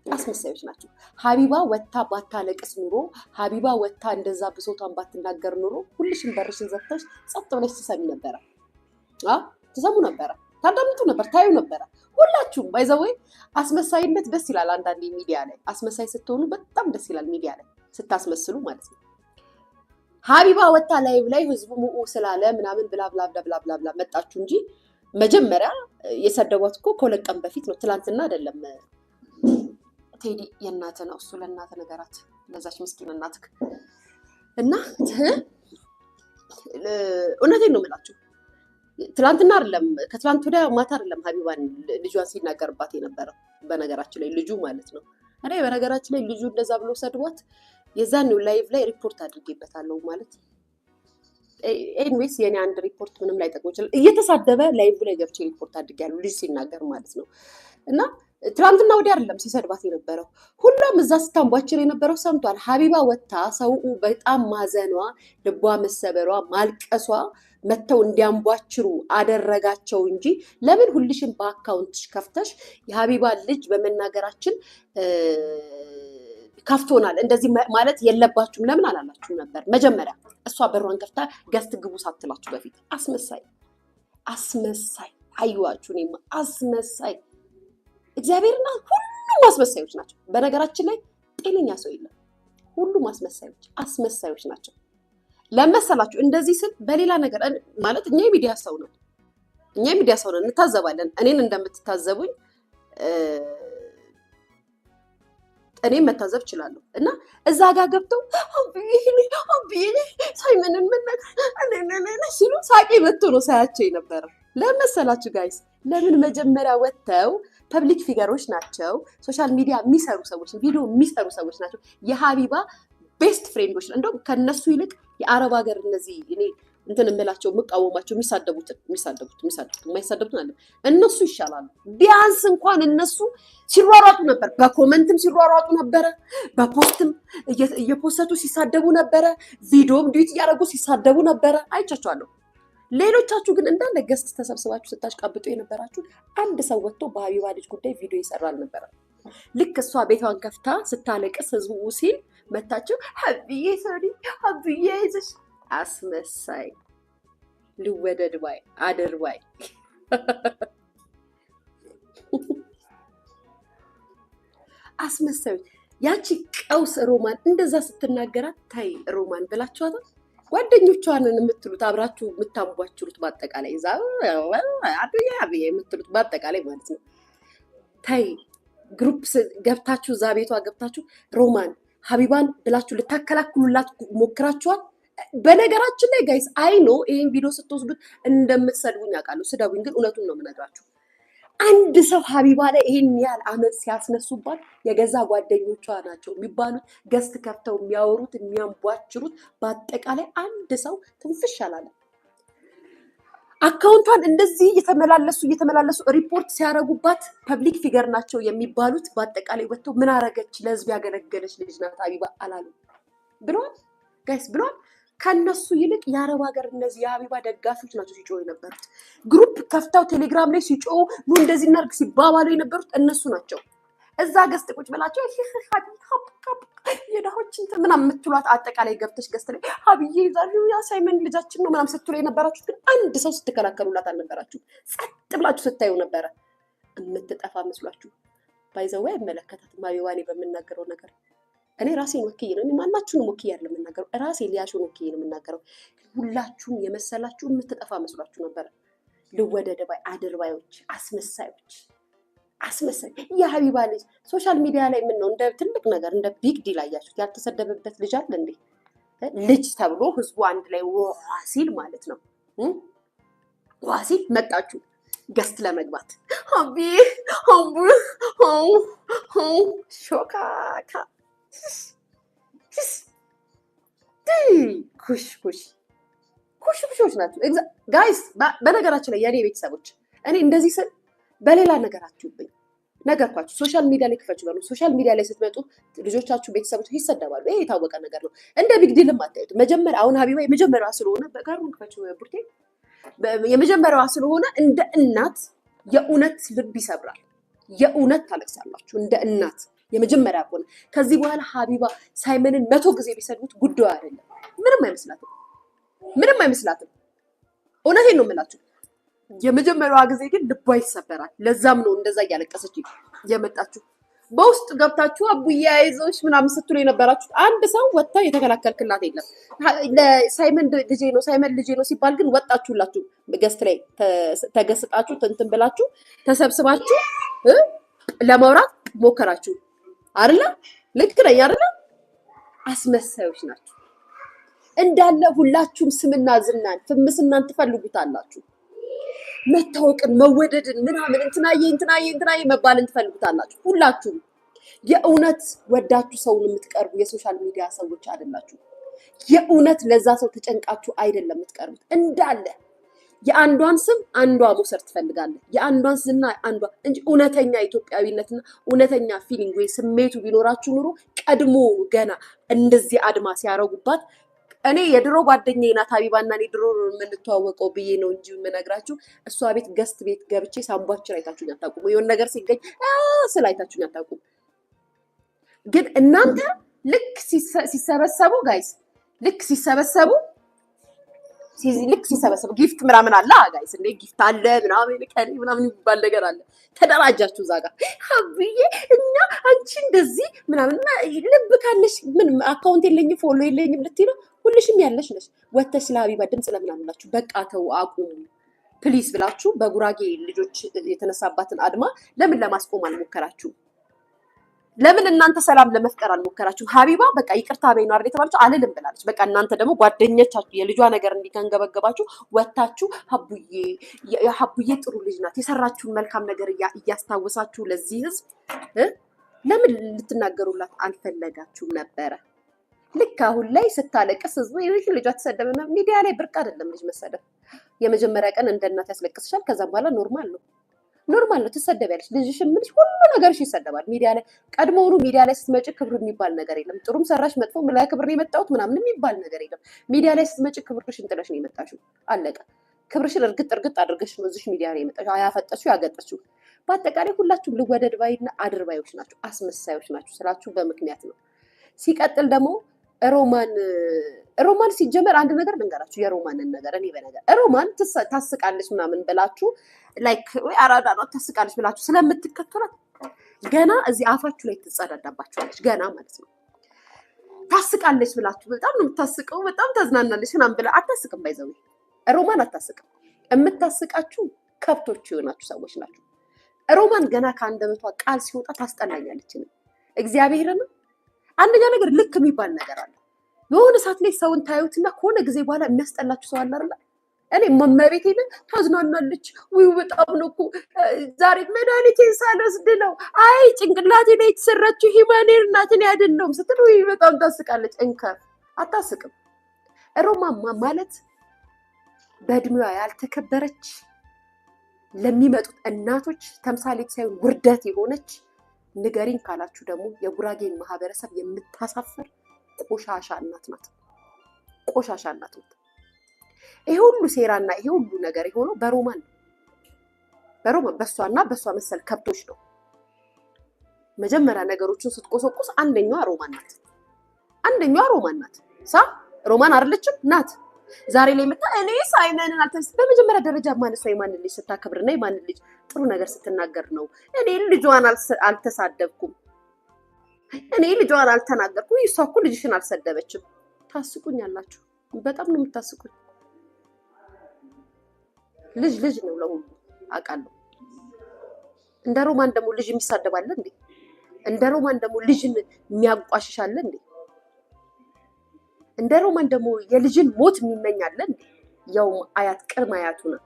S1: አስመሳዮች ናቸው። ሀቢባ ወታ ባታለቅስ ኑሮ፣ ሀቢባ ወታ እንደዛ ብሶቷን ባትናገር ኑሮ ሁልሽን በርሽን ዘግተሽ ጸጥ ብለሽ ትሰሚ ነበረ፣ ትሰሙ ነበረ፣ ታዳምጡ ነበር፣ ታዩ ነበረ። ሁላችሁም by the way አስመሳይነት ደስ ይላል። አንዳንዴ ሚዲያ ላይ አስመሳይ ስትሆኑ በጣም ደስ ይላል። ሚዲያ ላይ ስታስመስሉ ማለት ነው። ሀቢባ ወታ live ላይ ህዝቡ ሙኡ ስላለ ምናምን blah blah blah blah blah መጣችሁ እንጂ መጀመሪያ የሰደቧት እኮ ከሁለት ቀን በፊት ነው፣ ትላንትና አይደለም። ቴዲ የእናትህ ነው እሱ፣ ለእናትህ ነገራት፣ ለዛች ምስኪን እናትህ። እና እውነቴን ነው የምላችሁ፣ ትላንትና አይደለም ከትላንት ወዲያ ማታ አይደለም ሀቢባን ልጇን ሲናገርባት የነበረው። በነገራችን ላይ ልጁ ማለት ነው። እኔ በነገራችን ላይ ልጁ እንደዛ ብሎ ሰድቧት የዛኔው live ላይ ሪፖርት አድርጌበታለሁ ማለት። Anyways የኔ አንድ ሪፖርት ምንም ላይ ጠቅሞ ይችላል። እየተሳደበ live ላይ ገብቼ ሪፖርት አድርጌያለሁ ልጅ ሲናገር ማለት ነው። እና ትላንትና ወዲያ አይደለም ሲሰድባት የነበረው፣ ሁሉም እዛ ስታንቧችር የነበረው ሰምቷል። ሀቢባ ወታ ሰው በጣም ማዘኗ፣ ልቧ መሰበሯ፣ ማልቀሷ መተው እንዲያንቧችሩ አደረጋቸው እንጂ ለምን ሁልሽም በ account ሽ ከፍተሽ የሀቢባ ልጅ በመናገራችን ከፍቶናል እንደዚህ ማለት የለባችሁም ለምን አላላችሁም ነበር? መጀመሪያ እሷ በሯን ከፍታ guest ግቡ ሳትላችሁ በፊት። አስመሳይ አስመሳይ አዩዋችሁ። እኔማ አስመሳይ እግዚአብሔርና ሁሉም አስመሳዮች ናቸው። በነገራችን ላይ ጤነኛ ሰው የለም። ሁሉም አስመሳዮች አስመሳዮች ናቸው። ለመሰላችሁ እንደዚህ ስል በሌላ ነገር ማለት እኛ የሚዲያ ሰው ነን፣ እኛ የሚዲያ ሰው ነን፣ እንታዘባለን። እኔን እንደምትታዘቡኝ እኔም መታዘብ እችላለሁ። እና እዛ ጋር ገብተው ሳይመንን መናገር ሲሉ ሳቄ መጥቶ ነው ሳያቸው የነበረው። ለመሰላችሁ guys ለምን መጀመሪያ ወጥተው public figure ኦች ናቸው፣ social media የሚሰሩ ሰዎች፣ ቪዲዮ የሚሰሩ ሰዎች ናቸው። የሀቢባ best friend ኦች እንደውም ከነሱ ይልቅ የአረብ ሀገር እነዚህ እኔ እንትን የምላቸው የምቃወማቸው የሚሳደቡትን የሚሳደቡት የሚሳደቡት የማይሳደቡትን አለ እነሱ ይሻላሉ። ቢያንስ እንኳን እነሱ ሲሯሯጡ ነበር፣ በ comment ም ሲሯሯጡ ነበረ፣ በ post ም እየፖሰቱ ሲሳደቡ ነበረ፣ ቪዲዮም duet እያደረጉ ሲሳደቡ ነበረ። አይቻቸዋለሁ። ሌሎቻችሁ ግን እንዳለ guest ተሰብስባችሁ ስታሽቃብጡ የነበራችሁ አንድ ሰው ወጥቶ በሀቢባ ልጅ ጉዳይ ቪዲዮ ይሰራ አልነበረም። ልክ እሷ ቤቷን ከፍታ ስታለቅስ ህዝቡ ሲል መታችሁ ሀብዬ sorry ሀብዬ ይዘሽ አስመሳይ ልወደድ ባይ አድር ባይ አስመሳዮች። ያቺ ቀውስ ሮማን እንደዛ ስትናገራት ታይ ሮማን ብላችኋታል። ጓደኞቿንን የምትሉት አብራችሁ የምታንቧችሉት በአጠቃላይ እዛ አብዬ አብዬ የምትሉት በአጠቃላይ ማለት ነው። ታይ group ገብታችሁ እዛ ቤቷ ገብታችሁ ሮማን ሀቢባን ብላችሁ ልታከላክሉላት ሞክራችኋል። በነገራችን ላይ guys I know ይሄን ቪዲዮ ስትወስዱት እንደምትሰድቡኝ አውቃለሁ። ስደቡኝ፣ ግን እውነቱን ነው የምነግራችሁ። አንድ ሰው ሀቢባ ላይ ይሄን ያህል አመፅ ሲያስነሱባት የገዛ ጓደኞቿ ናቸው የሚባሉት guest ከፍተው የሚያወሩት የሚያንቧችሩት፣ በአጠቃላይ አንድ ሰው ትንፍሽ አላለም። Account ቷን እንደዚህ እየተመላለሱ እየተመላለሱ ሪፖርት ሲያደርጉባት public figure ናቸው የሚባሉት በአጠቃላይ ወጥተው ምን አረገች፣ ለህዝብ ያገለገለች ልጅ ናት ሀቢባ አላሉ ብለዋል። Guys፣ ብለዋል። ከነሱ ይልቅ የአረብ ሀገር እነዚህ የሀቢባ ደጋፊዎች ናቸው ሲጮሁ የነበሩት። Group ከፍተው ቴሌግራም ላይ ሲጮሁ፣ ኑ እንደዚህ እናድርግ ሲባባሉ የነበሩት እነሱ ናቸው። እዛ guest ቁጭ ብላቸው የድሆች እንትን ምናምን የምትሏት፣ አጠቃላይ ገብተሽ guest ላይ ሀብዬ ይዛሉ ያ ሳይመን ልጃችን ነው ምናምን ስትሉ የነበራችሁት ግን አንድ ሰው ስትከላከሉላት አልነበራችሁ። ጸጥ ብላችሁ ስታዩ ነበረ። የምትጠፋ መስሏችሁ። By the way፣ አይመለከታትም ሀቢባ። እኔ በምናገረው ነገር እኔ ራሴን ወክዬ ነው። እኔ ማናችሁንም ወክዬ አይደለም የምናገረው፣ ራሴ ሊያሾን ወክዬ ነው የምናገረው። ሁላችሁም የመሰላችሁ የምትጠፋ መስሏችሁ ነበረ። ልወደድ ባይ አድርባዮች፣ አስመሳዮች፣ አስመሳይ። የሀቢባ ልጅ social media ላይ ምን ነው እንደ ትልቅ ነገር፣ እንደ big deal አያችሁት? ያልተሰደበበት ልጅ አለ እንዴ? ልጅ ተብሎ ህዝቡ አንድ ላይ ዋ ሲል ማለት ነው፣ ዋ ሲል መጣችሁ guest ለመግባት፣ ሀቢ ሀቡ ሾካካ ኩሽ ኩሽ ኩሽ ኩሾች ናቸው guys። በነገራችን ላይ የኔ ቤተሰቦች፣ እኔ እንደዚህ ስል በሌላ ነገር አትዩብኝ። ነገርኳችሁ። Social media ላይ ክፈች በሉ። Social media ላይ ስትመጡ ልጆቻችሁ፣ ቤተሰቦች ይሰደባሉ። ይሄ የታወቀ ነገር ነው። እንደ big deal ም አታዩት። መጀመሪያ አሁን ሀቢባ የመጀመሪያዋ ስለሆነ፣ በጋሩን ክፈች ቡርቴ፣ የመጀመሪያዋ ስለሆነ እንደ እናት የእውነት ልብ ይሰብራል። የእውነት ታለቅሳላችሁ እንደ እናት የመጀመሪያ ከሆነ። ከዚህ በኋላ ሀቢባ ሳይመንን 100 ጊዜ ቢሰድቡት ጉዳዩ አይደለም። ምንም አይመስላትም። ምንም አይመስላትም። እውነቴን ነው የምላችሁ። የመጀመሪያዋ ጊዜ ግን ልቧ ይሰበራል። ለዛም ነው እንደዛ እያለቀሰች የመጣችሁ። በውስጥ ገብታችሁ አቡዬ አይዞሽ ምናምን ስትሉ የነበራችሁት አንድ ሰው ወጥታ የተከላከልክላት የለም። ሳይመን ልጄ ነው፣ ሳይመን ልጄ ነው ሲባል ግን ወጣችሁላችሁ guest ላይ ተገስጣችሁ እንትን ብላችሁ ተሰብስባችሁ ለማውራት ሞከራችሁ አይደለ? ልክ ነኝ አይደለ? አስመሳዮች ናችሁ እንዳለ ሁላችሁም። ስምና ዝናን ፍምስናን ትፈልጉታላችሁ። መታወቅን፣ መወደድን ምናምን፣ እንትናዬ እንትናዬ እንትናዬ መባልን ትፈልጉታላችሁ። ሁላችሁም የእውነት ወዳችሁ ሰውን የምትቀርቡ የ social media ሰዎች አይደላችሁ። የእውነት ለዛ ሰው ተጨንቃችሁ አይደለም የምትቀርቡት። እንዳለ የአንዷን ስም አንዷ መውሰድ ትፈልጋለህ፣ የአንዷን ዝና አንዷ እንጂ እውነተኛ ኢትዮጵያዊነትና እውነተኛ feeling ወይ ስሜቱ ቢኖራችሁ ኑሮ ቀድሞ ገና እንደዚህ አድማ ሲያረጉባት፣ እኔ የድሮ ጓደኛዬ ናት ሀቢባና እኔ ድሮ የምንተዋወቀው ብዬ ነው እንጂ የምነግራችሁ፣ እሷ ቤት guest ቤት ገብቼ ሳምቧችን አይታችሁኝ አታውቁም። የሆነ ነገር ሲገኝ ስል አይታችሁኝ አታውቁም። ግን እናንተ ልክ ሲሰበሰቡ guys፣ ልክ ሲሰበሰቡ gift ምናምን አለ guys፣ እንዴ gift አለ ምናምን ቀሪ ምናምን የሚባል ነገር አለ። ተደራጃችሁ እዛ ጋር ሀብዬ እኛ አንቺ እንደዚህ ምናምን። ልብ ካለሽ ምን account የለኝም follow የለኝም ልትይ ነው? ሁልሽም ያለሽ ነሽ። ወተሽ ስለ ሀቢባ ድምፅ ለምን አላችሁ? በቃ ተው አቁሙ please ብላችሁ በጉራጌ ልጆች የተነሳባትን አድማ ለምን ለማስቆም አልሞከራችሁም? ለምን እናንተ ሰላም ለመፍጠር አልሞከራችሁም? ሀቢባ በቃ ይቅርታ በይ ነው አይደል የተባለችው? አልልም ብላለች። በቃ እናንተ ደግሞ ጓደኞቻችሁ የልጇ ነገር እንዲከንገበገባችሁ ወታችሁ ሀቡዬ ሀቡዬ ጥሩ ልጅ ናት፣ የሰራችሁን መልካም ነገር እያስታወሳችሁ ለዚህ ህዝብ ለምን ልትናገሩላት አልፈለጋችሁም ነበረ? ልክ አሁን ላይ ስታለቅስ ህዝቡ ይህ ልጇ ተሰደበ። ሚዲያ ላይ ብርቅ አይደለም ልጅ መሰደብ። የመጀመሪያ ቀን እንደ እናት ያስለቅስሻል። ከዛም በኋላ normal ነው፣ normal ነው። ትሰደቢያለሽ። ልጅሽ ምንሽ ሁሉ ነገርሽ ይሰደባል ሚዲያ ላይ። ቀድሞውኑ ሚዲያ ላይ ስትመጪ ክብር የሚባል ነገር የለም። ጥሩም ሰራሽ መጥፎ ለክብር ነው የመጣሁት ምናምን የሚባል ነገር የለም። ሚዲያ ላይ ስትመጪ ክብርሽን ጥለሽ ነው የመጣሽው። አለቀ። ክብርሽን እርግጥ እርግጥ አድርገሽ ነው እዚሽ ሚዲያ ላይ የመጣሽው። አያፈጠሽው ያገጠሽው። በአጠቃላይ ሁላችሁም ልወደድ ባይና አድርባዮች ናቸው፣ አስመሳዮች ናቸው ስላችሁ በምክንያት ነው። ሲቀጥል ደግሞ ሮማን፣ ሮማን ሲጀመር አንድ ነገር ልንገራችሁ፣ የሮማንን ነገር። እኔ በነገር ሮማን ታስቃለች ምናምን ብላችሁ፣ like ወይ አራዳ ነው ታስቃለች ብላችሁ ስለምትከተሏት ገና እዚህ አፋችሁ ላይ ትጸዳዳባችኋለች። ገና ማለት ነው። ታስቃለች ብላችሁ፣ በጣም ነው የምታስቀው፣ በጣም ታዝናናለች ምናምን ብላ አታስቅም። By the way፣ ሮማን አታስቅም። የምታስቃችሁ ከብቶች የሆናችሁ ሰዎች ናችሁ። ሮማን ገና ከአንደበቷ ቃል ሲወጣ ታስጠላኛለች። እግዚአብሔርን፣ አንደኛ ነገር ልክ የሚባል ነገር አለ። የሆነ ሰዓት ላይ ሰውን ታዩትና ከሆነ ጊዜ በኋላ የሚያስጠላችሁ ሰው አለ አይደለ? እኔ መመቤቴን ታዝናናለች። ውይ በጣም ነው እኮ ዛሬ መድኃኒቴን ሳልወስድ ነው፣ አይ ጭንቅላቴ ላይ የተሰራችው human hair ናት እኔ አይደለሁም ስትል ውይ በጣም ታስቃለች። እንከፍ አታስቅም። ሮማማ ማለት በእድሜዋ ያልተከበረች፣ ለሚመጡት እናቶች ተምሳሌት ሳይሆን ውርደት የሆነች፣ ንገሪኝ ካላችሁ ደግሞ የጉራጌን ማህበረሰብ የምታሳፍር ቆሻሻ እናት ናት። ቆሻሻ እናት ናት። ይሄ ሁሉ ሴራና ይሄ ሁሉ ነገር የሆነው በሮማን ነው። በሮማን በእሷና በእሷ መሰል ከብቶች ነው። መጀመሪያ ነገሮችን ስትቆሰቁስ አንደኛዋ ሮማን ናት። አንደኛዋ ሮማን ናት። ሳ ሮማን አይደለችም? ናት። ዛሬ ላይ መታ እኔ ሳይመንን አልተስ በመጀመሪያ ደረጃ ማን እሷ የማንን ልጅ ስታከብርና የማንን ልጅ ጥሩ ነገር ስትናገር ነው? እኔ ልጇን አልተሳደብኩም፣ እኔ ልጇን አልተናገርኩም። እሷ እኮ ልጅሽን አልሰደበችም። ታስቁኛላችሁ። በጣም ነው የምታስቁኝ። ልጅ ልጅ ነው ለሁሉ አውቃለሁ። እንደ ሮማን ደግሞ ልጅ የሚሳደብ አለ እንዴ? እንደ ሮማን ደግሞ ልጅን የሚያቋሽሽ አለ እንዴ? እንደ ሮማን ደግሞ የልጅን ሞት የሚመኝ አለ እንዴ? ያው አያት ቅድመ አያቱ ነው።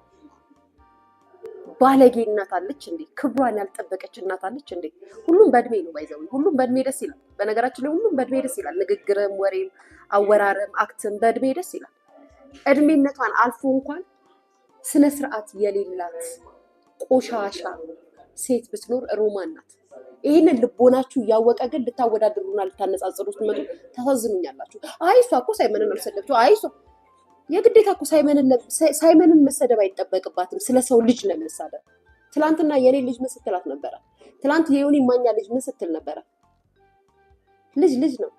S1: ባለጌ እናት አለች እንዴ? ክብሯን ያልጠበቀች እናት አለች እንዴ? ሁሉም በእድሜ ነው by the way። ሁሉም በእድሜ ደስ ይላል። በነገራችን ላይ ሁሉም በእድሜ ደስ ይላል። ንግግርም፣ ወሬም፣ አወራርም፣ act ም በእድሜ ደስ ይላል። እድሜነቷን አልፎ እንኳን ስነ ስርዓት የሌላት ቆሻሻ ሴት ብትኖር ሮማን ናት። ይህንን ልቦናችሁ እያወቀ ግን ልታወዳድሩና ልታነጻጽሩ ስትመጡ ታሳዝኑኛላችሁ። አይ እሷ እኮ ሳይመንን አልሰደብችው። አይ እሷ የግዴታ እኮ ሳይመንን መሰደብ አይጠበቅባትም ስለ ሰው ልጅ ለመሳደብ። ትላንትና የኔ ልጅ ምን ስትላት ነበረ? ትላንት የዮኒ ማኛ ልጅ ምን ስትል ነበረ? ልጅ ልጅ ነው።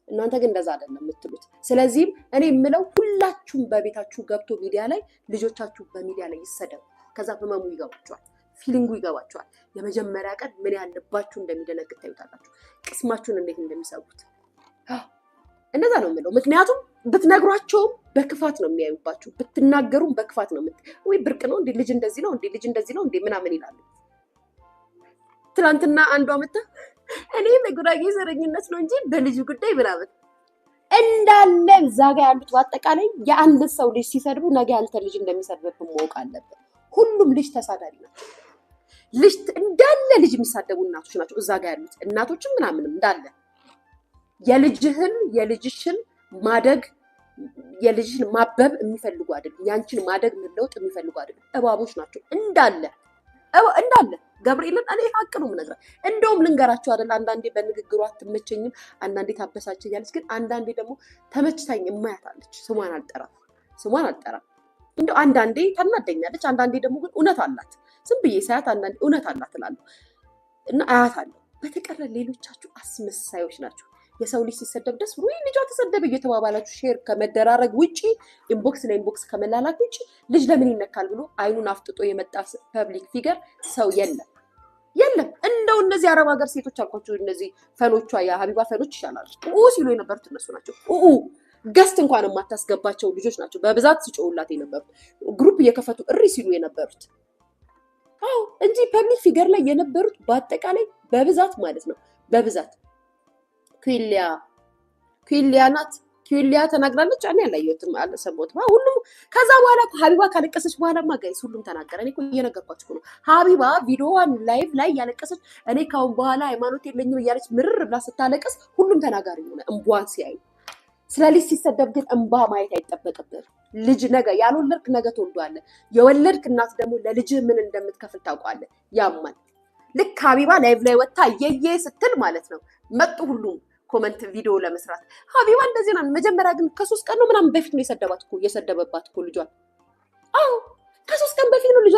S1: እናንተ ግን እንደዛ አይደለም የምትሉት። ስለዚህም እኔ የምለው ሁላችሁም በቤታችሁ ገብቶ ሚዲያ ላይ ልጆቻችሁ በሚዲያ ላይ ይሰደቡ። ከዛ ህመሙ ይገባችኋል፣ feeling ኡ ይገባችኋል። የመጀመሪያ ቀን ምን ያህል ልባችሁ እንደሚደነግጥ ታዩታላችሁ። ቅስማችሁን እንዴት እንደሚሰቡት እንደዛ ነው የምለው። ምክንያቱም ብትነግሯቸውም በክፋት ነው የሚያዩባችሁ፣ ብትናገሩም በክፋት ነው። ወይ ብርቅ ነው እንዴ ልጅ እንደዚህ ነው እንዴ ልጅ እንደዚህ ነው እንዴ ምናምን ይላሉ። ትናንትና አንዷ መታ እኔ በጉራጌ ዘረኝነት ነው እንጂ በልጁ ጉዳይ ምናምን እንዳለ እዛ ጋ ያሉት በአጠቃላይ የአንድ ሰው ልጅ ሲሰድቡ ነገ ያንተ ልጅ እንደሚሰድብብን ማወቅ አለብን። ሁሉም ልጅ ተሳዳቢ ናቸው። ልጅ እንዳለ ልጅ የሚሳደቡ እናቶች ናቸው እዛ ጋ ያሉት እናቶችም ምናምንም እንዳለ የልጅህን የልጅሽን ማደግ የልጅሽን ማበብ የሚፈልጉ አይደሉም። ያንቺን ማደግ መለወጥ የሚፈልጉ አይደሉም። እባቦች ናቸው እንዳለ እንዳለ ገብርኤልን እኔ ሀቅ ነው የምነግርህ። እንደውም ልንገራችሁ አይደል፣ አንዳንዴ በንግግሯ አትመቸኝም፣ አንዳንዴ ታበሳቸኛለች፣ ግን አንዳንዴ ደግሞ ተመችታኝ እማያታለች። ስሟን አልጠራም፣ ስሟን አልጠራም። እንደው አንዳንዴ ታናደኛለች፣ አንዳንዴ ደግሞ ግን እውነት አላት። ዝም ብዬ ሳያት አንዳንዴ እውነት አላት እላለሁ እና አያታለሁ። በተቀረ ሌሎቻችሁ አስመሳዮች ናቸው። የሰው ልጅ ሲሰደብ ደስ ብሎ ልጇ ተሰደበ እየተባባላችሁ share ከመደራረግ ውጪ፣ inbox ለ inbox ከመላላክ ውጪ ልጅ ለምን ይነካል ብሎ አይኑን አፍጥጦ የመጣ public figure ሰው የለም የለም። እንደው እነዚህ አረብ ሀገር ሴቶች አልኳቸው፣ እነዚህ ፈኖቿ የሀቢባ ፈኖች ይሻላሉ። ኡ ሲሉ የነበሩት እነሱ ናቸው። ኡ guest እንኳን የማታስገባቸው ልጆች ናቸው በብዛት ሲጮሁላት የነበሩት፣ group እየከፈቱ እሪ ሲሉ የነበሩት። አዎ እንጂ public figure ላይ የነበሩት በአጠቃላይ በብዛት ማለት ነው በብዛት ኩሊያ ኩሊያ ናት። ኩሊያ ተናግራለች። እኔ አላየሁትም፣ አልሰማሁትም። ሁሉም ከዛ በኋላ ሀቢባ ካለቀሰች በኋላማ guys ሁሉም ተናገረ። እኔ እኮ እየነገርኳችሁ ነው። ሀቢባ ቪዲዮዋን live ላይ እያለቀሰች እኔ ካሁን በኋላ ሃይማኖት የለኝም እያለች ምርር ብላ ስታለቅስ ሁሉም ተናጋሪ ሆነ እንቧን ሲያዩ። ስለ ልጅ ሲሰደብ ግን እንባ ማየት አይጠበቅብህም። ልጅ ነገ ያልወለድክ ነገ ትወልደዋለህ። የወለድክ እናት ደግሞ ለልጅህ ምን እንደምትከፍል ታውቀዋለህ። ያማል። ልክ ሀቢባ live ላይ ወጥታ የየ ስትል ማለት ነው መጡ ሁሉም comment ቪዲዮ ለመስራት ሀቢባ እንደዚህ ናት። መጀመሪያ ግን ከ3 ቀን ነው ምናምን በፊት ነው የሰደባት እኮ የሰደበባት እኮ ልጇን። አዎ ከ3 ቀን በፊት ነው ልጇን።